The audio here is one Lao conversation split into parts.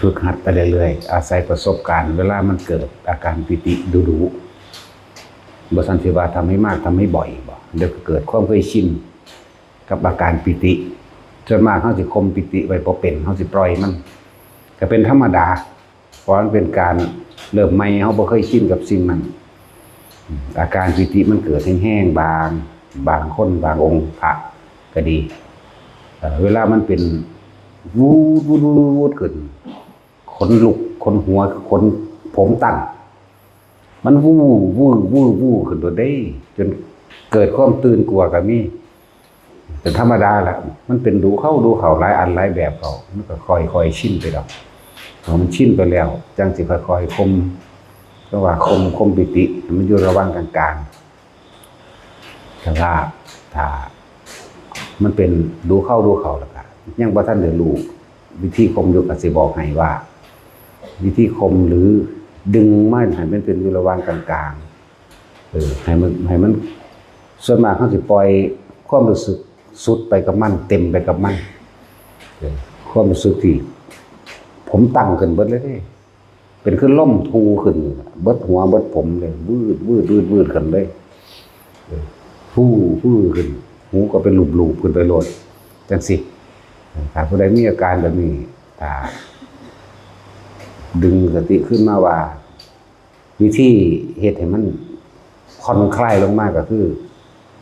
ຝຶກຫັດໄປເລື້ອຍໆ ອາໄສປະສົບການ ເວລາມັນເກີດອາການປີຕິດຸໆ ບໍ່ຊັ້ນຊິວ່າທຳໃຫ້ມາກ ທຳໃຫ້ບ່ອຍບໍ ດຽວກໍເກີດຄວາມເຄີຍຊິນກັບອາການປີຕິ. ສ່ວນມາກເຮົາຊິຂົ່ມປີຕິໄວ້ບໍ່ເປັນ ເຮົາຊິປ່ອຍມັນ ກໍເປັນທຳມະດາ ເພາະມັນເປັນການເລີ່ມໃໝ່ ເຮົາບໍ່ເຄີຍຊິນກັບສິ່ງນັ້ນ. ອາການປີຕິມັນເກີດແຮງໆ ບາງ ບາງຄົນ ບາງອົງພະກໍດີ ເວລາມັນເປັນວູດໆໆໆຂຶ້ນ ຂົນລຸກ ຂົນຫົວ ຂົນ ຜົມຕັ້ງ ມັນວູບວືບວືບວືບຂຶ້ນໂລດເດ້ ຈົນເກີດຄວາມຕື່ນກົວກໍມີ. ເປັນທຳມະດາລະ ມັນເປັນດຸເຂົ້າດຸເຂົ້າ ຫຼາຍອັນຫຼາຍແບບເຂົ້າ ມັນກໍຄ່ອຍໆຊິນໄປດອກ. ເມື່ອມັນຊິນໄປແລ້ວ ຈັ່ງຊິຄ່ອຍໆຂົ່ມ ເພາະວ່າຂົ່ມ ຂົ່ມປີຕິໃຫ້ມັນຢູ່ລະຫວ່າງກາງໆ. ແຕ່ວ່າຖ້າມັນເປັນດຸເຂົ້າດຸເຂົ້າ ແລ້ວກໍຍັງບໍ່ທັນໄດ້ຮູ້ວິທີຂົ່ມຢູ່ ກໍຊິບອກໃຫ້ວ່າ ວິທີຂົ່ມ ຫຼື ດຶງມາໃຫ້ມັນເປັນຢູ່ລະຫວ່າງກາງໆ ເອີ ໃຫ້ມັນ ໃຫ້ມັນ ສ່ວນມາກເຮົາຊິປ່ອຍຄວາມຮູ້ສຶກສຸດໄປກັບມັນ ເຕັມໄປກັບມັນ ເອີ ຄວາມຮູ້ສຶກທີ່ຜົມຕັ້ງຂຶ້ນເບິດເລີຍເດ້ ເປັນຄືລົມທູ່ຂຶ້ນ ເບິດຫົວເບິດຜົມເລີຍ ວືດໆໆໆຂຶ້ນເລີຍ ເອີ ວືດໆຂຶ້ນ ຫູກໍເປັນລູບໆຂຶ້ນໄປໂລດ ຈັ່ງຊີ້. ຖ້າຜູ້ໃດມີອາການແບບນີ້ ຖ້າດຶງສະຕິຄືນມາວ່າ ວິທີເຮັດໃຫ້ມັນຜ່ອນຄລາຍລົງມາກໍຄື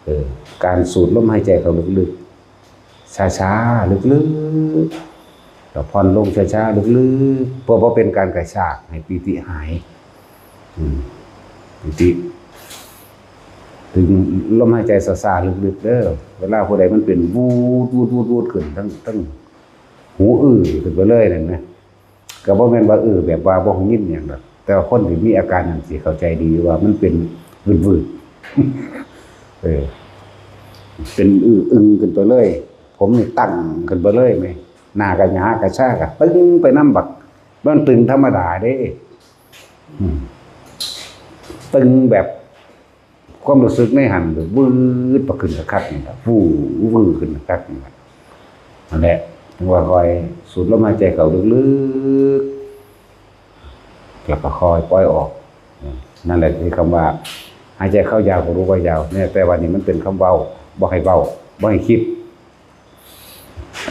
ເອີ ການສູດລົມຫາຍໃຈເຂົ້າລຶກໆ ຊ້າໆ ລຶກໆ ແລ້ວຜ່ອນລົງຊ້າໆ ລຶກໆ ເພື່ອບໍ່ເປັນການກະຊາກໃຫ້ປີຕິຫາຍ. ອືມ ປີຕິ ດຶງລົມຫາຍໃຈຊ້າໆ ລຶກໆເດີ້. ເວລາຜູ້ໃດມັນເປັນວູດໆໆຂຶ້ນ ທັງ ທັງຫູອື້ຂຶ້ນໄປເລີຍນັ້ນນະ ກໍບໍ່ແມ່ນວ່າ ເອີ ແບບວ່າບໍ່ຮູ້ຍິນຫຍັງດອກ ແຕ່ວ່າຄົນທີ່ມີອາການນັ້ນຊິເຂົ້າໃຈດີວ່າມັນເປັນວືດໆ ເອີ ເປັນອື້ອຶງຂຶ້ນໄປເລີຍ ຜົມນີ້ຕັ້ງຂຶ້ນໄປເລີຍແມ ໜ້າກະຫຍາກະຊາກະຕຶງໄປນຳບັກ ມັນຕຶງທຳມະດາເດ້ ອືມ ຕຶງແບບ ຄວາມຮູ້ສຶກໃນຫັ້ນວືດປະຂຶ້ນຄັກໆນີ້ລະ ວືດວືດຂຶ້ນຄັກໆນີ້ລະ ນັ້ນແຫຼະ ຈຶ່ງວ່າຄ່ອຍສູດລົມຫາຍໃຈເຂົ້າລຶກໆ ແລ້ວກໍຄ່ອຍປ່ອຍອອກ. ນັ້ນແຫຼະທີ່ຄຳວ່າຫາຍໃຈເຂົ້າຍາວກໍຮູ້ວ່າຍາວ ແຕ່ວ່ານີ້ມັນເປັນຄຳເວົ້າ ບໍ່ໃຫ້ເວົ້າ ບໍ່ໃຫ້ຄິດ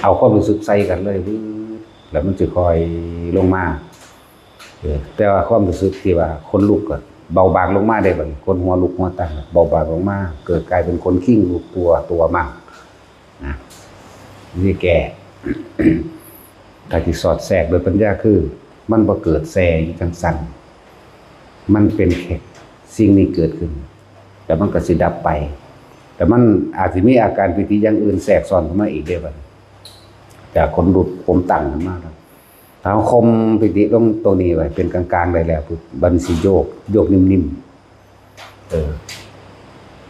ເອົາຄວາມຮູ້ສຶກໃສ່ກັນເລີຍ ວືດ ແລ້ວມັນຊິຄ່ອຍລົງມາ. ເອີ ແຕ່ວ່າຄວາມຮູ້ສຶກທີ່ວ່າຂົນລຸກກໍເບົາບາງລົງມາເດ້ ບັດນີ້ຂົນຫົວລຸກຫົວຕັ້ງເບົາບາງລົງມາ ເກີດກາຍເປັນຂົນຄິງລຸກຕົວ ຕົວມານະ ວິທີແກ້ ຖ້າຊິສອດແຊກໂດຍປັນຍາຄື ມັນບໍ່ເກີດແຊ່ຢູ່ຈັ່ງຊັ້ນ ມັນເປັນແຄ່ສິ່ງນີ້ເກີດຂຶ້ນ ແລ້ວມັນກໍຊິດັບໄປ ແຕ່ມັນອາດຊິມີອາການປີຕິຢ່າງອື່ນແຊກຊ້ອນເຂົ້າມາອີກເດ້ບັດນີ້ ຈາກຂົນລຸກຜົມຕັ້ງຂຶ້ນມາແລ້ວ ຖ້າເຮົາຂົ່ມປີຕິລົງໂຕນີ້ໄວ້ເປັນກາງໆໄດ້ແລ້ວ ບັດນີ້ຊິໂຍກ ໂຍກນິ້ມໆ ເອີ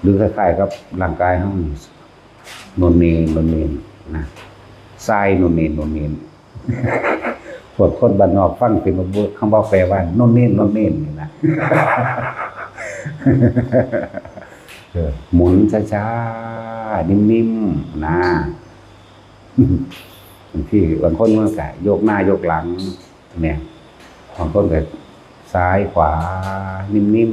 ຫຼືຄ້າຍໆກັບຮ່າງກາຍເຮົານີ້ ໂນ່ນເນໂນ່ນເນນະ ຊາຍໂນ່ນເນໂນ່ນເນນ ພວກຄົນບ້ານນອກຟັງເປັນ ຄຳເວົ້າແປວ່າໂນ່ນເນໂນ່ນເນນນີ້ນະ ເອີ ໝູນຊ້າໆ ນິ້ມໆນະ ບາງທີບາງຄົນມັນກະຍົກໜ້າຍົກຫຼັງແມ່ນ ບາງຄົນກະຊ້າຍຂວາ ນິ້ມ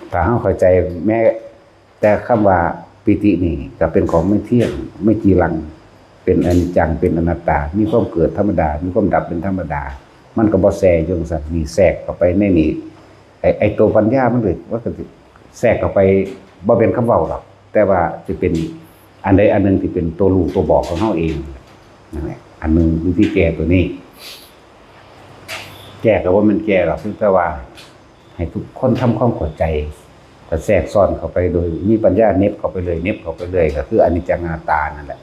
ໆ ຖ້າເຮົາເຂົ້າໃຈແມ້ ແຕ່ຄຳວ່າປີຕິນີ້ກໍເປັນຂອງໄມ່ທ່ຽງ ໄມ່ຈີລັງ ເປັນອະນິດຈັງ ເປັນອະນັດຕາ ມີຄວາມເກີດທຳມະດາ ມີຄວາມດັບເປັນທຳມະດາ ມັນກໍບໍ່ແຊ່ຢູ່ຈັ່ງຊັ້ນ ນີ້ແຊກເຂົ້າໄປໃນນີ້ ໄອ້ ໄອ້ໂຕປັນຍາມັນກໍ ມັນກໍຊິແຊກເຂົ້າໄປ ບໍ່ແມ່ນຄຳເວົ້າດອກ ແຕ່ວ່າຊິເປັນອັນໃດອັນໜຶ່ງທີ່ເປັນຕົວຮູ້ຕົວບອກຂອງເຮົາເອງ ນັ້ນແຫຼະ ອັນໜຶ່ງ ວິທີແກ້ຕົວນີ້ ແກ້ກໍບໍ່ແມ່ນແກ້ດອກ ພຽງແຕ່ວ່າ ໃຫ້ທຸກຄົນທຳຄວາມເຂົ້າໃຈ ແລະ ແຊກຊ້ອນເຂົ້າໄປໂດຍມີປັນຍາ ເໜັບເຂົ້າໄປເລື້ອຍ ເໜັບເຂົ້າໄປເລື້ອຍ ກໍຄືອະນິດຈັງອະນັດຕານັ້ນແຫຼະ.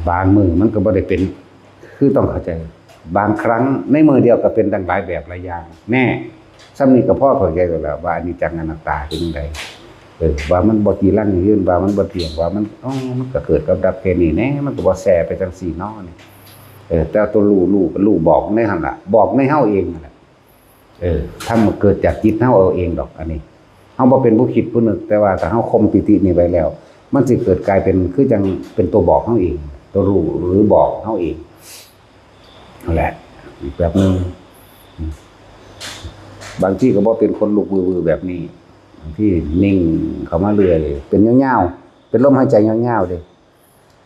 ບາງມື້ມັນກໍບໍ່ໄດ້ເປັນ ຄືຕ້ອງເຂົ້າໃຈ ບາງຄັ້ງໃນມື້ດຽວກໍເປັນຕັ້ງຫຼາຍແບບຫຼາຍຢ່າງ ແນ່ ສ່ຳນີ້ກໍພໍເຂົ້າໃຈແລ້ວວ່າອະນິດຈັງອະນັດຕາເປັນຈັ່ງໃດ. ເອີ ວ່າມັນບໍ່ຈີລັງຢັ້ງຢືນ ວ່າມັນບໍ່ທ່ຽງ ວ່າມັນ ອໍ ມັນກໍເກີດກັບດັບແຄ່ນີ້ແນ່ ມັນກໍບໍ່ແຊ່ໄປຈັ່ງຊີ້ເນາະນີ້. ເອີ ແຕ່ຕົວຮູ້ ຮູ້ກໍຮູ້ບອກໃນຫັ້ນລະ ບອກໃນເຮົາເອງນັ້ນແຫຼະ. ເອີ ທຳເກີດຈາກຈິດເຮົາເອົາເອງດອກ ອັນນີ້ເຮົາບໍ່ເປັນຜູ້ຄິດຜູ້ນຶກ ແຕ່ວ່າຖ້າເຮົາຂົ່ມປີຕິນີ້ໄວ້ແລ້ວ ມັນຊິເກີດກາຍເປັນຄືຈັ່ງເປັນຕົວບອກເຮົາເອງ. ຕົວຮູ້ ຫຼື ບອກເຮົາເອງນັ້ນແຫຼະ ອີກແບບໜຶ່ງ. ບາງທີກໍບໍ່ເປັນຂົນລຸກວືໆແບບນີ້ ບາງທີນິ່ງເຂົ້າມາເລື້ອຍ ເປັນຍາວໆ ເປັນລົມຫາຍໃຈຍາວໆເດ້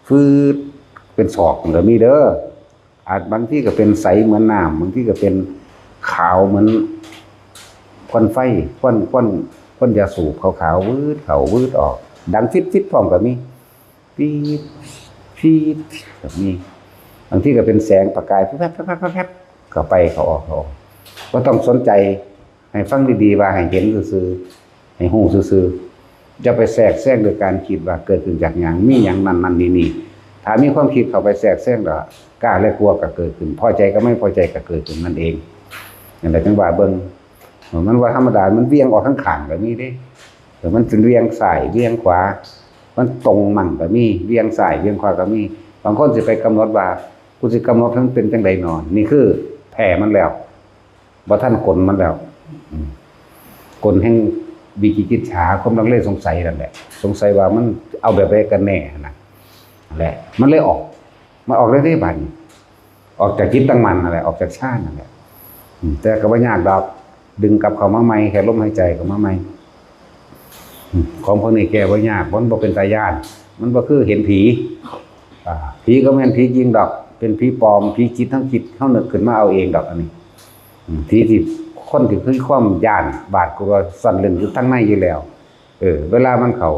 ຟືດ ເປັນສອກກໍມີເດີ. ອາດບາງທີກໍເປັນໃສເໝືອນນ້ຳ ບາງທີກໍເປັນຂາວເໝືອນຄວັນໄຟ ຄວັນ ຄວັນ ຄວັນຢາສູບຂາວໆ ວືດເຂົ້າວືດອອກ ດັງຟິດໆພ້ອມກໍມີ ຟີດ ຟີດ ກໍມີ. ບາງທີກໍເປັນແສງປະກາຍແຟບໆໆໆ ເຂົ້າໄປເຂົ້າອອກ ເຂົ້າອອກ ບໍ່ຕ້ອງສົນໃຈ. ໃຫ້ຟັງດີໆ ວ່າໃຫ້ເຫັນຊື່ໆ ໃຫ້ຮູ້ຊື່ໆ ຢ່າໄປແຊກແຊງດ້ວຍການຄິດວ່າເກີດຂຶ້ນຈາກຫຍັງ ມີຫຍັງນັ້ນໆ ນີ້ໆ. ຖ້າມີຄວາມຄິດເຂົ້າໄປແຊກແຊງແລ້ວ ກ້າແລະກົວກໍເກີດຂຶ້ນ ພໍໃຈກັບໄມ່ພໍໃຈກໍເກີດຂຶ້ນນັ້ນເອງ. ນັ້ນແຫຼະ ຈັ່ງວ່າເບິ່ງ ມັນບໍ່ທຳມະດາ ມັນຫວ່ຽງອອກທາງຂ້າງກໍມີເດ້ ມັນຈະຫວ່ຽງຊ້າຍຫວ່ຽງຂວາ ມັນຕົງໝັ່ງກໍມີ ຫວ່ຽງຊ້າຍຫວ່ຽງຂວາກໍມີ. ບາງຄົນຊິໄປກຳນົດວ່າ ກູຊິກຳນົດໃຫ້ມັນເປັນຈັ່ງໃດນໍ ນີ້ຄືແຜ່ມັນແລ້ວ ບໍ່ທັນກົນມັນແລ້ວ ອືມ ກົນແຫ່ງວິຈິກິດສາ ຄວາມລັງເລສົງໄສນັ້ນແຫຼະ ສົງໄສວ່າມັນເອົາແບບໃດກັນແນ່ຫັ້ນນະ ແຫຼະ ມັນເລີຍອອກ ມັນອອກໄດ້ເດ້ບາດນີ້ ອອກຈາກຈິດຕັ້ງໝັ້ນນັ້ນແຫຼະ ອອກຈາກຊານນັ້ນແຫຼະ ອືມ ແຕ່ກໍບໍ່ຍາກດອກ ດຶງກັບເຂົ້າມາໃໝ່ ແຄ່ລົມຫາຍໃຈເຂົ້າມາໃໝ່ ອືມ ຂອງພວກນີ້ແກ້ບໍ່ຍາກ ມັນບໍ່ເປັນຕາຢ້ານ ມັນບໍ່ຄືເຫັນຜີ ອ່າ ຜີກໍບໍ່ແມ່ນຜີຈິງດອກ ເປັນຜີປອມ ຜີຈິດ ເຮົາຄິດ ເຮົານຶກຂຶ້ນມາເອົາເອງດອກ ອັນນີ້ ອືມ ທີ່ ທີ່ຄົນທີ່ຄືຄວາມຢ້ານຫວາດກົວ ສ້ອນເລັ່ນຢູ່ທາງໃນຢູ່ແລ້ວ ເອີ ເວລາມັນເຂົ້າ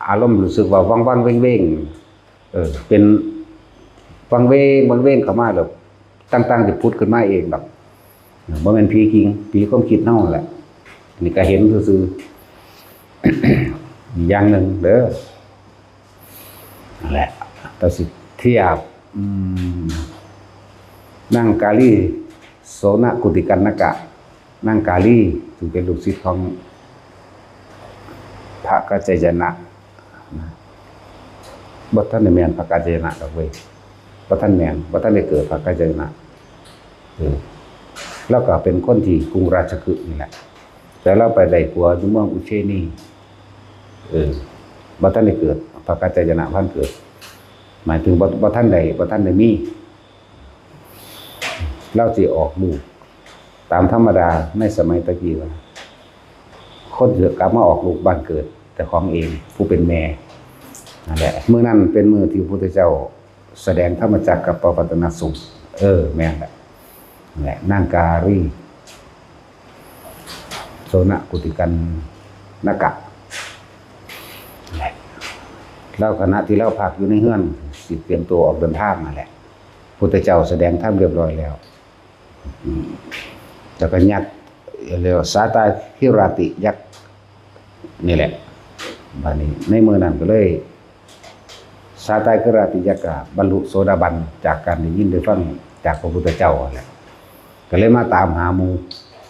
ອາລົມ ຮູ້ສຶກວ່າວັງໆ ເວັງໆ ເອີ ເປັນວັງເວງ ວັງເວງເຂົ້າມາ ແລ້ວຕ່າງໆ ຊິຜຸດຂຶ້ນມາເອງດອກ ບໍ່ແມ່ນຜີຈິງ ຜີຄວາມຄິດເຮົາຫັ້ນແຫຼະ ອັນນີ້ກໍເຫັນຊື່ໆ ອີກຢ່າງໜຶ່ງເດີ. ນັ້ນແຫຼະ ກໍຊິທຽບ ອືມ ນາງກາລີ ໂສນະກຸຕິກັນນະກະ ນາງກາລີ ຊຶ່ງເປັນລູກສິດຂອງພະກັດຈາຍະນະ ນະ ບໍ່ທັນໄດ້ແມ່ນພະກັດຈາຍະນະດອກເວີຍ ບໍ່ທັນແມ່ນ ບໍ່ທັນໄດ້ເກີດພະກັດຈາຍະນະ ເອີ ລາວກໍເປັນຄົນທີ່ກຸງລາຊະຄຶນີ້ແຫຼະ ແຕ່ລາວໄປໄດ້ຜົວຢູ່ເມືອງອຸເຊນີ ເອີ ບໍ່ທັນໄດ້ເກີດ ພະກັດຈາຍະນະບໍ່ທັນເກີດ ໝາຍເຖິງບໍ່ ບໍ່ທັນໄດ້ ບໍ່ທັນໄດ້ມີ ລາວຊິອອກລູກຕາມທຳມະດາໃນສະໄໝຕະກີ້ວ່າ ຄົນຊິກັບມາອອກລູກບ້ານເກີດເຈົ້າຂອງເອງ ຜູ້ເປັນແມ່ ນັ້ນແຫຼະ ມື້ນັ້ນເປັນມື້ທີ່ພະພຸດທະເຈົ້າ ສະແດງທຳມະຈັກກັບປະວັດຕະນະສູດ ເອີ ແມ່ນແຫຼະ ແລະ ນາງກາລີ ໂສນະກຸຕິກັນນະກະ ແລະ ລາວຂະນະທີ່ລາວພັກຢູ່ໃນເຮືອນ ຊິຕຽມຕົວອອກເດີນທາງນັ້ນແຫຼະ ພຸດທະເຈົ້າສະແດງທຳຮຽບຮ້ອຍແລ້ວ ອືມ ແລ້ວກໍຍັກ ເອີ້ນວ່າຊາຕາຄີຣາຕິຍັກ ນີ້ແຫຼະ ບາດນີ້ໃນມື້ນັ້ນກໍເລີຍ ຊາຕາຄີຣາຕິຍັກກໍບັນລຸໂສດາບັນ ຈາກການໄດ້ຍິນໄດ້ຟັງຈາກພະພຸດທະເຈົ້າຫັ້ນແຫຼະ ກໍເລີຍມາຕາມຫາໝູ່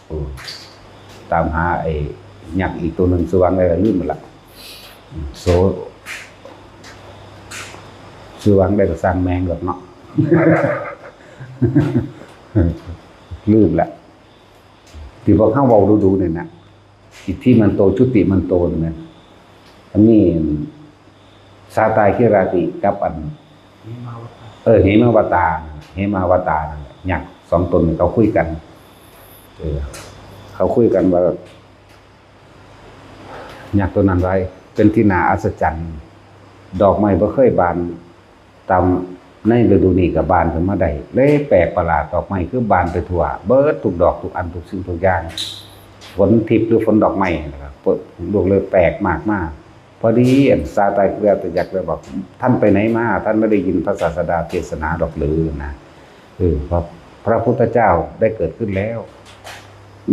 ເອີ ຕາມຫາໄອ້ຍັກອີກໂຕໜຶ່ງ ຊື່ວ່າຫຍັງແດ່ ລືມໝົດລະ ໂສ ຊື່ວ່າຫຍັງແດ່ກໍຊ່າງແມ່ງດອກເນາະ ລືມລະ ທີ່ພວກເຮົາເວົ້າດູໆນີ້ນະ ອິດທິມັນໂຕ ຈຸຕິມັນໂຕນີ້ນະ ອັນນີ້ຊາຕາຄີຣາຕິກັບອັນ ເອີ ເຫມາວະຕາ ເຫມາວະຕານັ້ນແຫຼະ ຍັກສອງຕົນນີ້ເຂົາຄຸຍກັນ ເອີ ເຂົາຄຸຍກັນວ່າ ຍັກຕົວນັ້ນໄວ້ ເປັນທີ່ໜ້າອັດສະຈັນ ດອກໄມ້ບໍ່ເຄີຍບານ ຕາມໃນລະດູນີ້ກໍບານຂຶ້ນມາໄດ້ ເລີຍແປກປະຫຼາດ ດອກໄມ້ຄືບານໄປທົ່ວເບິດທຸກດອກທຸກອັນ ທຸກສິ່ງທຸກຢ່າງ ຝົນທິບ ຫຼື ຝົນດອກໄມ້ຫັ້ນນະ ລວກເລີຍແປກມາກມາ. ພໍດີອັນຊາຕາຄີຣາຕິຍັກເລີຍບອກ ທ່ານໄປໃນມາ? ທ່ານບໍ່ໄດ້ຍິນພະສາສະດາເທດສະໜາດອກຫຼືນະ? ເອີ ພະ ພະພຸດທະເຈົ້າໄດ້ເກີດຂຶ້ນແລ້ວ.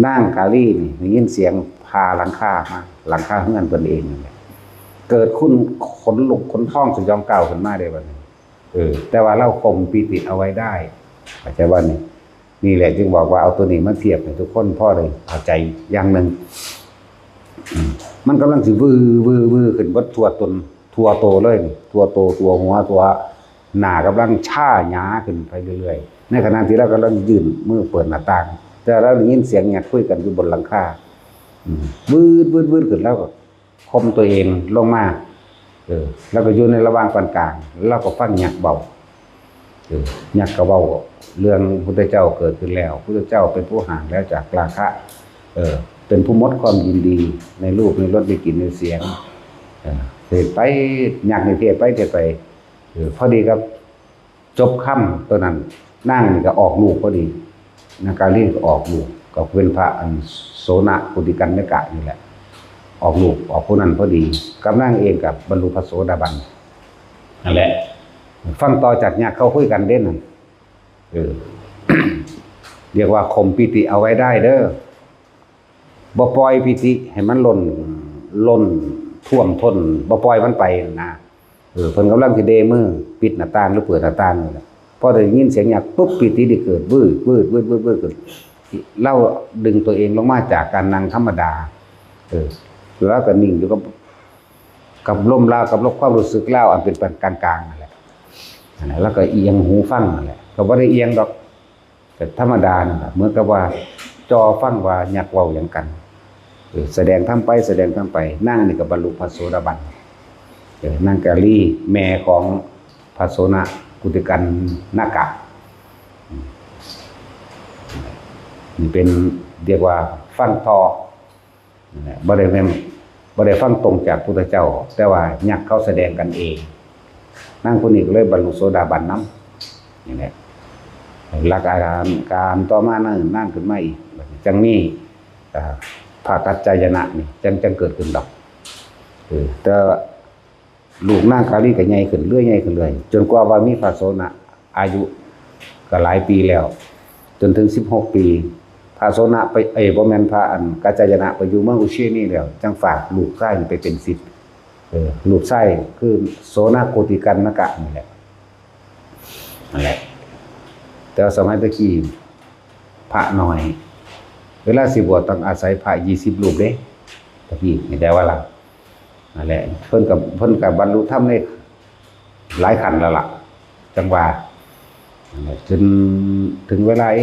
ນາງກາລີນີ້ໄດ້ຍິນສຽງຜ່າຫຼັງຄາມາ ຫຼັງຄາເຮືອນເພິ່ນເອງນັ້ນແຫຼະ ເກີດຂຸນ ຂົນລຸກຂົນພອງສະຫຍອງກ້າວຂຶ້ນມາເດ້ບັດນີ້. ເອີ ແຕ່ວ່າລາວຂົ່ມປີຕິເອົາໄວ້ໄດ້ ເຂົ້າໃຈບໍ່ນີ້? ນີ້ແຫຼະຈຶ່ງບອກວ່າເອົາຕົວນີ້ມາທຽບໃຫ້ທຸກຄົນພໍໄດ້ເຂົ້າໃຈຢ່າງໜຶ່ງ. ອືມ ມັນກຳລັງຊິວື ວື ວືຂຶ້ນເບິດທົ່ວຕົນ ທົ່ວໂຕເລີຍນີ້ ທົ່ວໂຕ ທົ່ວຫົວ ທົ່ວໜ້າ ກຳລັງຊາຫຍາຂຶ້ນໄປເລື້ອຍໆ ໃນຂະນະທີ່ລາວກຳລັງຍື່ນມືເປີດໜ້າຕ່າງ ແຕ່ລາວໄດ້ຍິນສຽງຫຍັກຄຸຍກັນຢູ່ບົນຫຼັງຄາ ວືດໆໆຂຶ້ນ ລາວກໍ ຂົ່ມຕົວເອງລົງມາ ເອີ ແລ້ວກໍຢູ່ໃນລະຫວ່າງປານກາງ ແລ້ວກໍຟັງຫຍັກເວົ້າ ເອີ ຍັກກໍເວົ້າເລື່ອງພຸດທະເຈົ້າເກີດຂຶ້ນແລ້ວ, ພຸດທະເຈົ້າເປັນຜູ້ຫ່າງແລ້ວຈາກລາຄະ, ເອີ ເປັນຜູ້ໝົດຄວາມຍິນດີໃນຮູບ ໃນລົດ ໃນກິ່ນ ໃນສຽງ. ເອີ ເທດໄປ, ຍັກນີ້ເທດໄປ ເທດໄປ, ເອີ ພໍດີກັບຈົບຄຳໂຕນັ້ນ, ນາງນີ້ກໍອອກລູກພໍດີ, ນາງກາລີກໍອອກລູກ, ກໍເປັນພະອັນໂສນະໂກຕິກັນນະກະນີ້ແຫຼະ, ອອກລູກອອກຜູ້ນັ້ນພໍດີ, ກັບນາງເອງກໍບັນລຸພະໂສດາບັນ. ນັ້ນແຫຼະ ຟັງຕໍ່ຈາກຍັກເຂົາຄຸຍກັນເດ້ນັ້ນ. ເອີ ຮຽກວ່າຂົ່ມປີຕິເອົາໄວ້ໄດ້ເດີ, ບໍ່ປ່ອຍປີຕິໃຫ້ມັນລົ້ນ ລົ້ນຖ້ວມທົນ, ບໍ່ປ່ອຍມັນໄປນະ. ເອີ ເພິ່ນກຳລັງຊິເດມືປິດໜ້າຕ່າງ ຫຼື ເປີດໜ້າຕ່າງນີ້ແຫຼະ, ພໍໄດ້ຍິນສຽງຍັກປຸບ ປີຕິໄດ້ເກີດວືດ ວືດ ວືດ ວືດ ວືດຂຶ້ນ. ລາວດຶງຕົວເອງລົງມາຈາກການນັ່ງທຳມະດາ, ເອີ ລາວກໍນິ່ງຢູ່ກັບ ກັບລົມລາວ ກັບລົມຄວາມຮູ້ສຶກລາວອັນເປັນປານກາງໆນັ້ນແຫຼະ. ນັ້ນແຫຼະ ລາວກໍອຽງຫູຟັງນັ້ນແຫຼະ, ກໍບໍ່ໄດ້ອຽງດອກ, ກໍທຳມະດານັ້ນລະ, ເໝືອນກັບວ່າຈໍ່ຟັງວ່າຍັກເວົ້າຫຍັງກັນ. ເອີ ສະແດງທຳໄປ ສະແດງທຳໄປ, ນາງນີ້ກໍບັນລຸພະໂສດາບັນ. ເອີ ນາງກາລີ ແມ່ຂອງພະໂສນະໂກຕິກັນນະກະ, ນີ້ເປັນ ຮຽກວ່າຟັງຕໍ່ ນັ້ນແຫຼະ, ບໍ່ໄດ້ແມ່ນ ບໍ່ໄດ້ຟັງຕົງຈາກພຸດທະເຈົ້າ, ແຕ່ວ່າຍັກເຂົາສະແດງກັນເອງ. ນາງຜູ້ນີ້ກໍເລີຍບັນລຸໂສດາບັນນຳ ນີ້ແຫຼະ. ຫຼັກອາການ ການຕໍ່ມານັ້ນ ນາງຂຶ້ນມາອີກ, ຈັ່ງມີ ເອີ ພະກັດຈາຍະນະນີ້ ຈັ່ງ ຈັ່ງເກີດຂຶ້ນດອກ. ເອີ ແຕ່ ລູກນາງກາລີກໍໃຫຍ່ຂຶ້ນເລື້ອຍ ໃຫຍ່ຂຶ້ນເລື້ອຍ ຈົນກວ່າວ່າມີພະໂສນະ ອາຍຸກໍຫຼາຍປີແລ້ວ ຈົນເຖິງສິບຫົກປີ. ພະໂສນະໄປ ເອີ ບໍ່ແມ່ນ ພະອັນກັດຈາຍະນະໄປຢູ່ເມືອງອຸເຊນີແລ້ວ ຈັ່ງຝາກລູກຊາຍນີ້ໄປເປັນສິດ. ເອີ ລູກຊາຍຄືໂສນະໂກຕິກັນນະກະນີ້ແຫຼະ. ນັ້ນແຫຼະ ແຕ່ວ່າສະໄໝແຕ່ກີ້ ພະໜ້ອຍ ເວລາຊິບວດຕ້ອງອາໄສພະຊາວສີ່ສິບຮູບເດ້ ຕະກີ້ ເຫັນແຕ່ວ່າລະ ນັ້ນແຫຼະ ເພິ່ນກໍ ເພິ່ນກໍບັນລຸທຳໃນຫຼາຍຂັ້ນແລ້ວລະ ຈັ່ງວ່າ ນັ້ນແຫຼະ ຈົນເຖິງເວລາ ເອ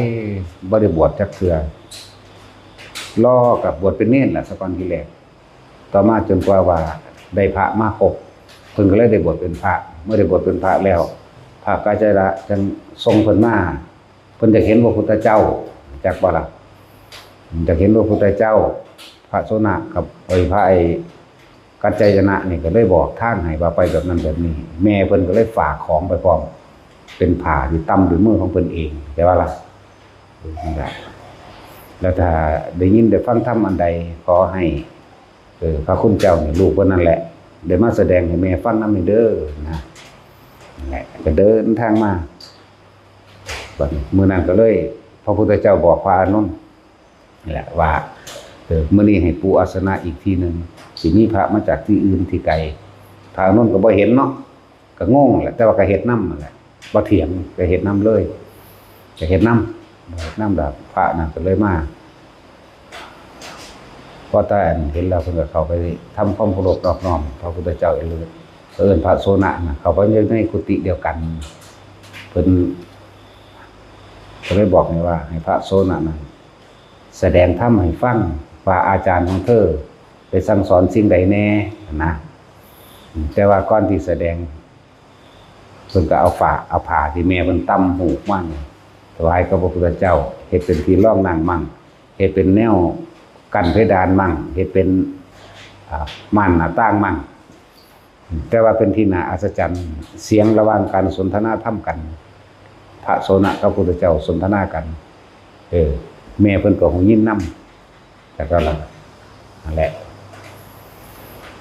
ບໍ່ໄດ້ບວດຈັກເທື່ອ ລໍກັບບວດເປັນເນນລະ ສາກ່ອນທີແລກ. ຕໍ່ມາຈົນກວ່າວ່າໄດ້ພະມາຄົບ ເພິ່ນກໍເລີຍໄດ້ບວດເປັນພະ. ເມື່ອໄດ້ບວດເປັນພະແລ້ວ ພະກັດຈາຍະນະຈຶ່ງສົ່ງເພິ່ນມາ. ເພິ່ນຢາກເຫັນພະພຸດທະເຈົ້າ ຈັກບໍ່ລະ? ຢາກເຫັນພະພຸດທະເຈົ້າ. ພະໂສນະກັບ ເອີຍ ພະໄອ້ກັດຈາຍະນະນີ້ກໍເລີຍບອກທາງໃຫ້ວ່າໄປແບບນັ້ນແບບນີ້. ແມ່ເພິ່ນກໍເລີຍຝາກຂອງໄປພ້ອມ ເປັນຜ້າທີ່ຕ່ຳດ້ວຍມືຂອງເພິ່ນເອງ ແຕ່ວ່າລະ ເອີ ນັ້ນລະ ແລ້ວຖ້າໄດ້ຍິນໄດ້ຟັງທຳອັນໃດ ຂໍໃຫ້ ເອີ ພະຄຸນເຈົ້ານີ້ ລູກເພິ່ນນັ້ນແຫຼະ ໄດ້ມາສະແດງໃຫ້ແມ່ຟັງນຳແດ່ເດີ ນະ ນັ້ນແຫຼະ ກໍເດີນທາງມາ. ບັດນີ້ມື້ນັ້ນກໍເລີຍ ພະພຸດທະເຈົ້າບອກພະອານົນ ແຫຼະວ່າ ເອີ ມື້ນີ້ໃຫ້ປູອາສະນະອີກທີໜຶ່ງ ຊິມີພະມາຈາກທີ່ອື່ນທີ່ໄກ. ພະອານົນກໍບໍ່ເຫັນເນາະ ກໍງົງແຫຼະ ແຕ່ວ່າກໍເຮັດນຳຫັ້ນແຫຼະ ບໍ່ຖຽງ ກໍເຮັດນຳເລີຍ ກໍເຮັດນຳ ເຮັດນຳ ແລ້ວພະນັ້ນກໍເລີຍມາ. ພໍຕາອັນເຫັນແລ້ວ ເພິ່ນກໍເຂົ້າໄປທຳຄວາມເຄົາລົບນອບນ້ອມພະພຸດທະເຈົ້າ ເອີ້ນ ເອີ້ນພະໂສນະນະ ເຂົ້າໄປໃນ ໃນກຸຕິດຽວກັນ. ເພິ່ນກໍເລີຍບອກໃຫ້ວ່າ ໃຫ້ພະໂສນະນັ້ນ ສະແດງທຳໃຫ້ຟັງວ່າອາຈານຂອງເທີໄດ້ສັ່ງສອນສິ່ງໃດແດ່ຫັ້ນນະ. ແຕ່ວ່າກ່ອນທີ່ສະແດງ ເພິ່ນກໍເອົາຝາ ເອົາຜ້າທີ່ແມ່ເພິ່ນຕ່ຳຫູກມານີ້ ຖວາຍກັບພະພຸດທະເຈົ້າ ເຮັດເປັນທີ່ລອງນັ່ງໝັ່ງ ເຮັດເປັນແນວກັ້ນເພດານໝັ່ງ ເຮັດເປັນ ອາ ມ່ານໜ້າຕ່າງໝັ່ງ. ແຕ່ວ່າເປັນທີ່ໜ້າອັດສະຈັນ ສຽງລະຫວ່າງການສົນທະນາທຳກັນ ພະໂສນະກັບພຸດທະເຈົ້າສົນທະນາກັນ ເອີ ແມ່ເພິ່ນກໍຮູ້ຍິນນຳ ແລ້ວກໍລະ ນັ້ນແຫຼະ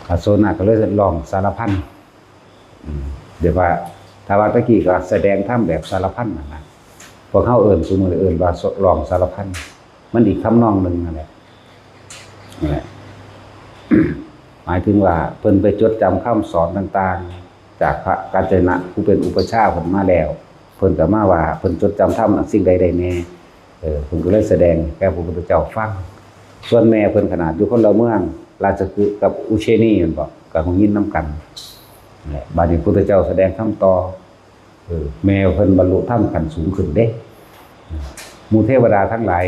ພະໂສນະກໍເລີຍຮ້ອງສາລະພັນ. ອືມ ແບບວ່າ ຖ້າວ່າແຕ່ກີ້ກໍສະແດງທຳແບບສາລະພັນນັ້ນນະ ພວກເຮົາເອີ້ນ ຊຸມື້ນີ້ເອີ້ນວ່າ ສ- ຮ້ອງສາລະພັນ ມັນອີກທຳນອງໜຶ່ງນັ້ນແຫຼະ ນັ້ນແຫຼະ ໝາຍເຖິງວ່າເພິ່ນໄປຈົດຈຳຄຳສອນຕ່າງໆ ຈາກພະກັດຈາຍະນະ ຜູ້ເປັນອຸປັດຊາເພິ່ນມາແລ້ວ ເພິ່ນກໍມາວ່າເພິ່ນຈົດຈຳທຳສິ່ງໃດໄດ້ແດ່ ເອີ ເພິ່ນກໍເລີຍສະແດງໃຫ້ແກ່ພະພຸດທະເຈົ້າຟັງ. ສ່ວນແມ່ເພິ່ນຂະໜາດຢູ່ຄົນລະເມືອງ ລາຊະຄຶກັບອຸເຊນີແມ່ນບໍ່ ກໍຮູ້ຍິນນຳກັນ. ແລະ ບາດນີ້ພຸດທະເຈົ້າສະແດງທຳຕໍ່ ເອີ ແມ່ເພິ່ນບັນລຸທຳຂັ້ນສູງຂຶ້ນເດ້. ໝູ່ເທວະດາທັງຫຼາຍ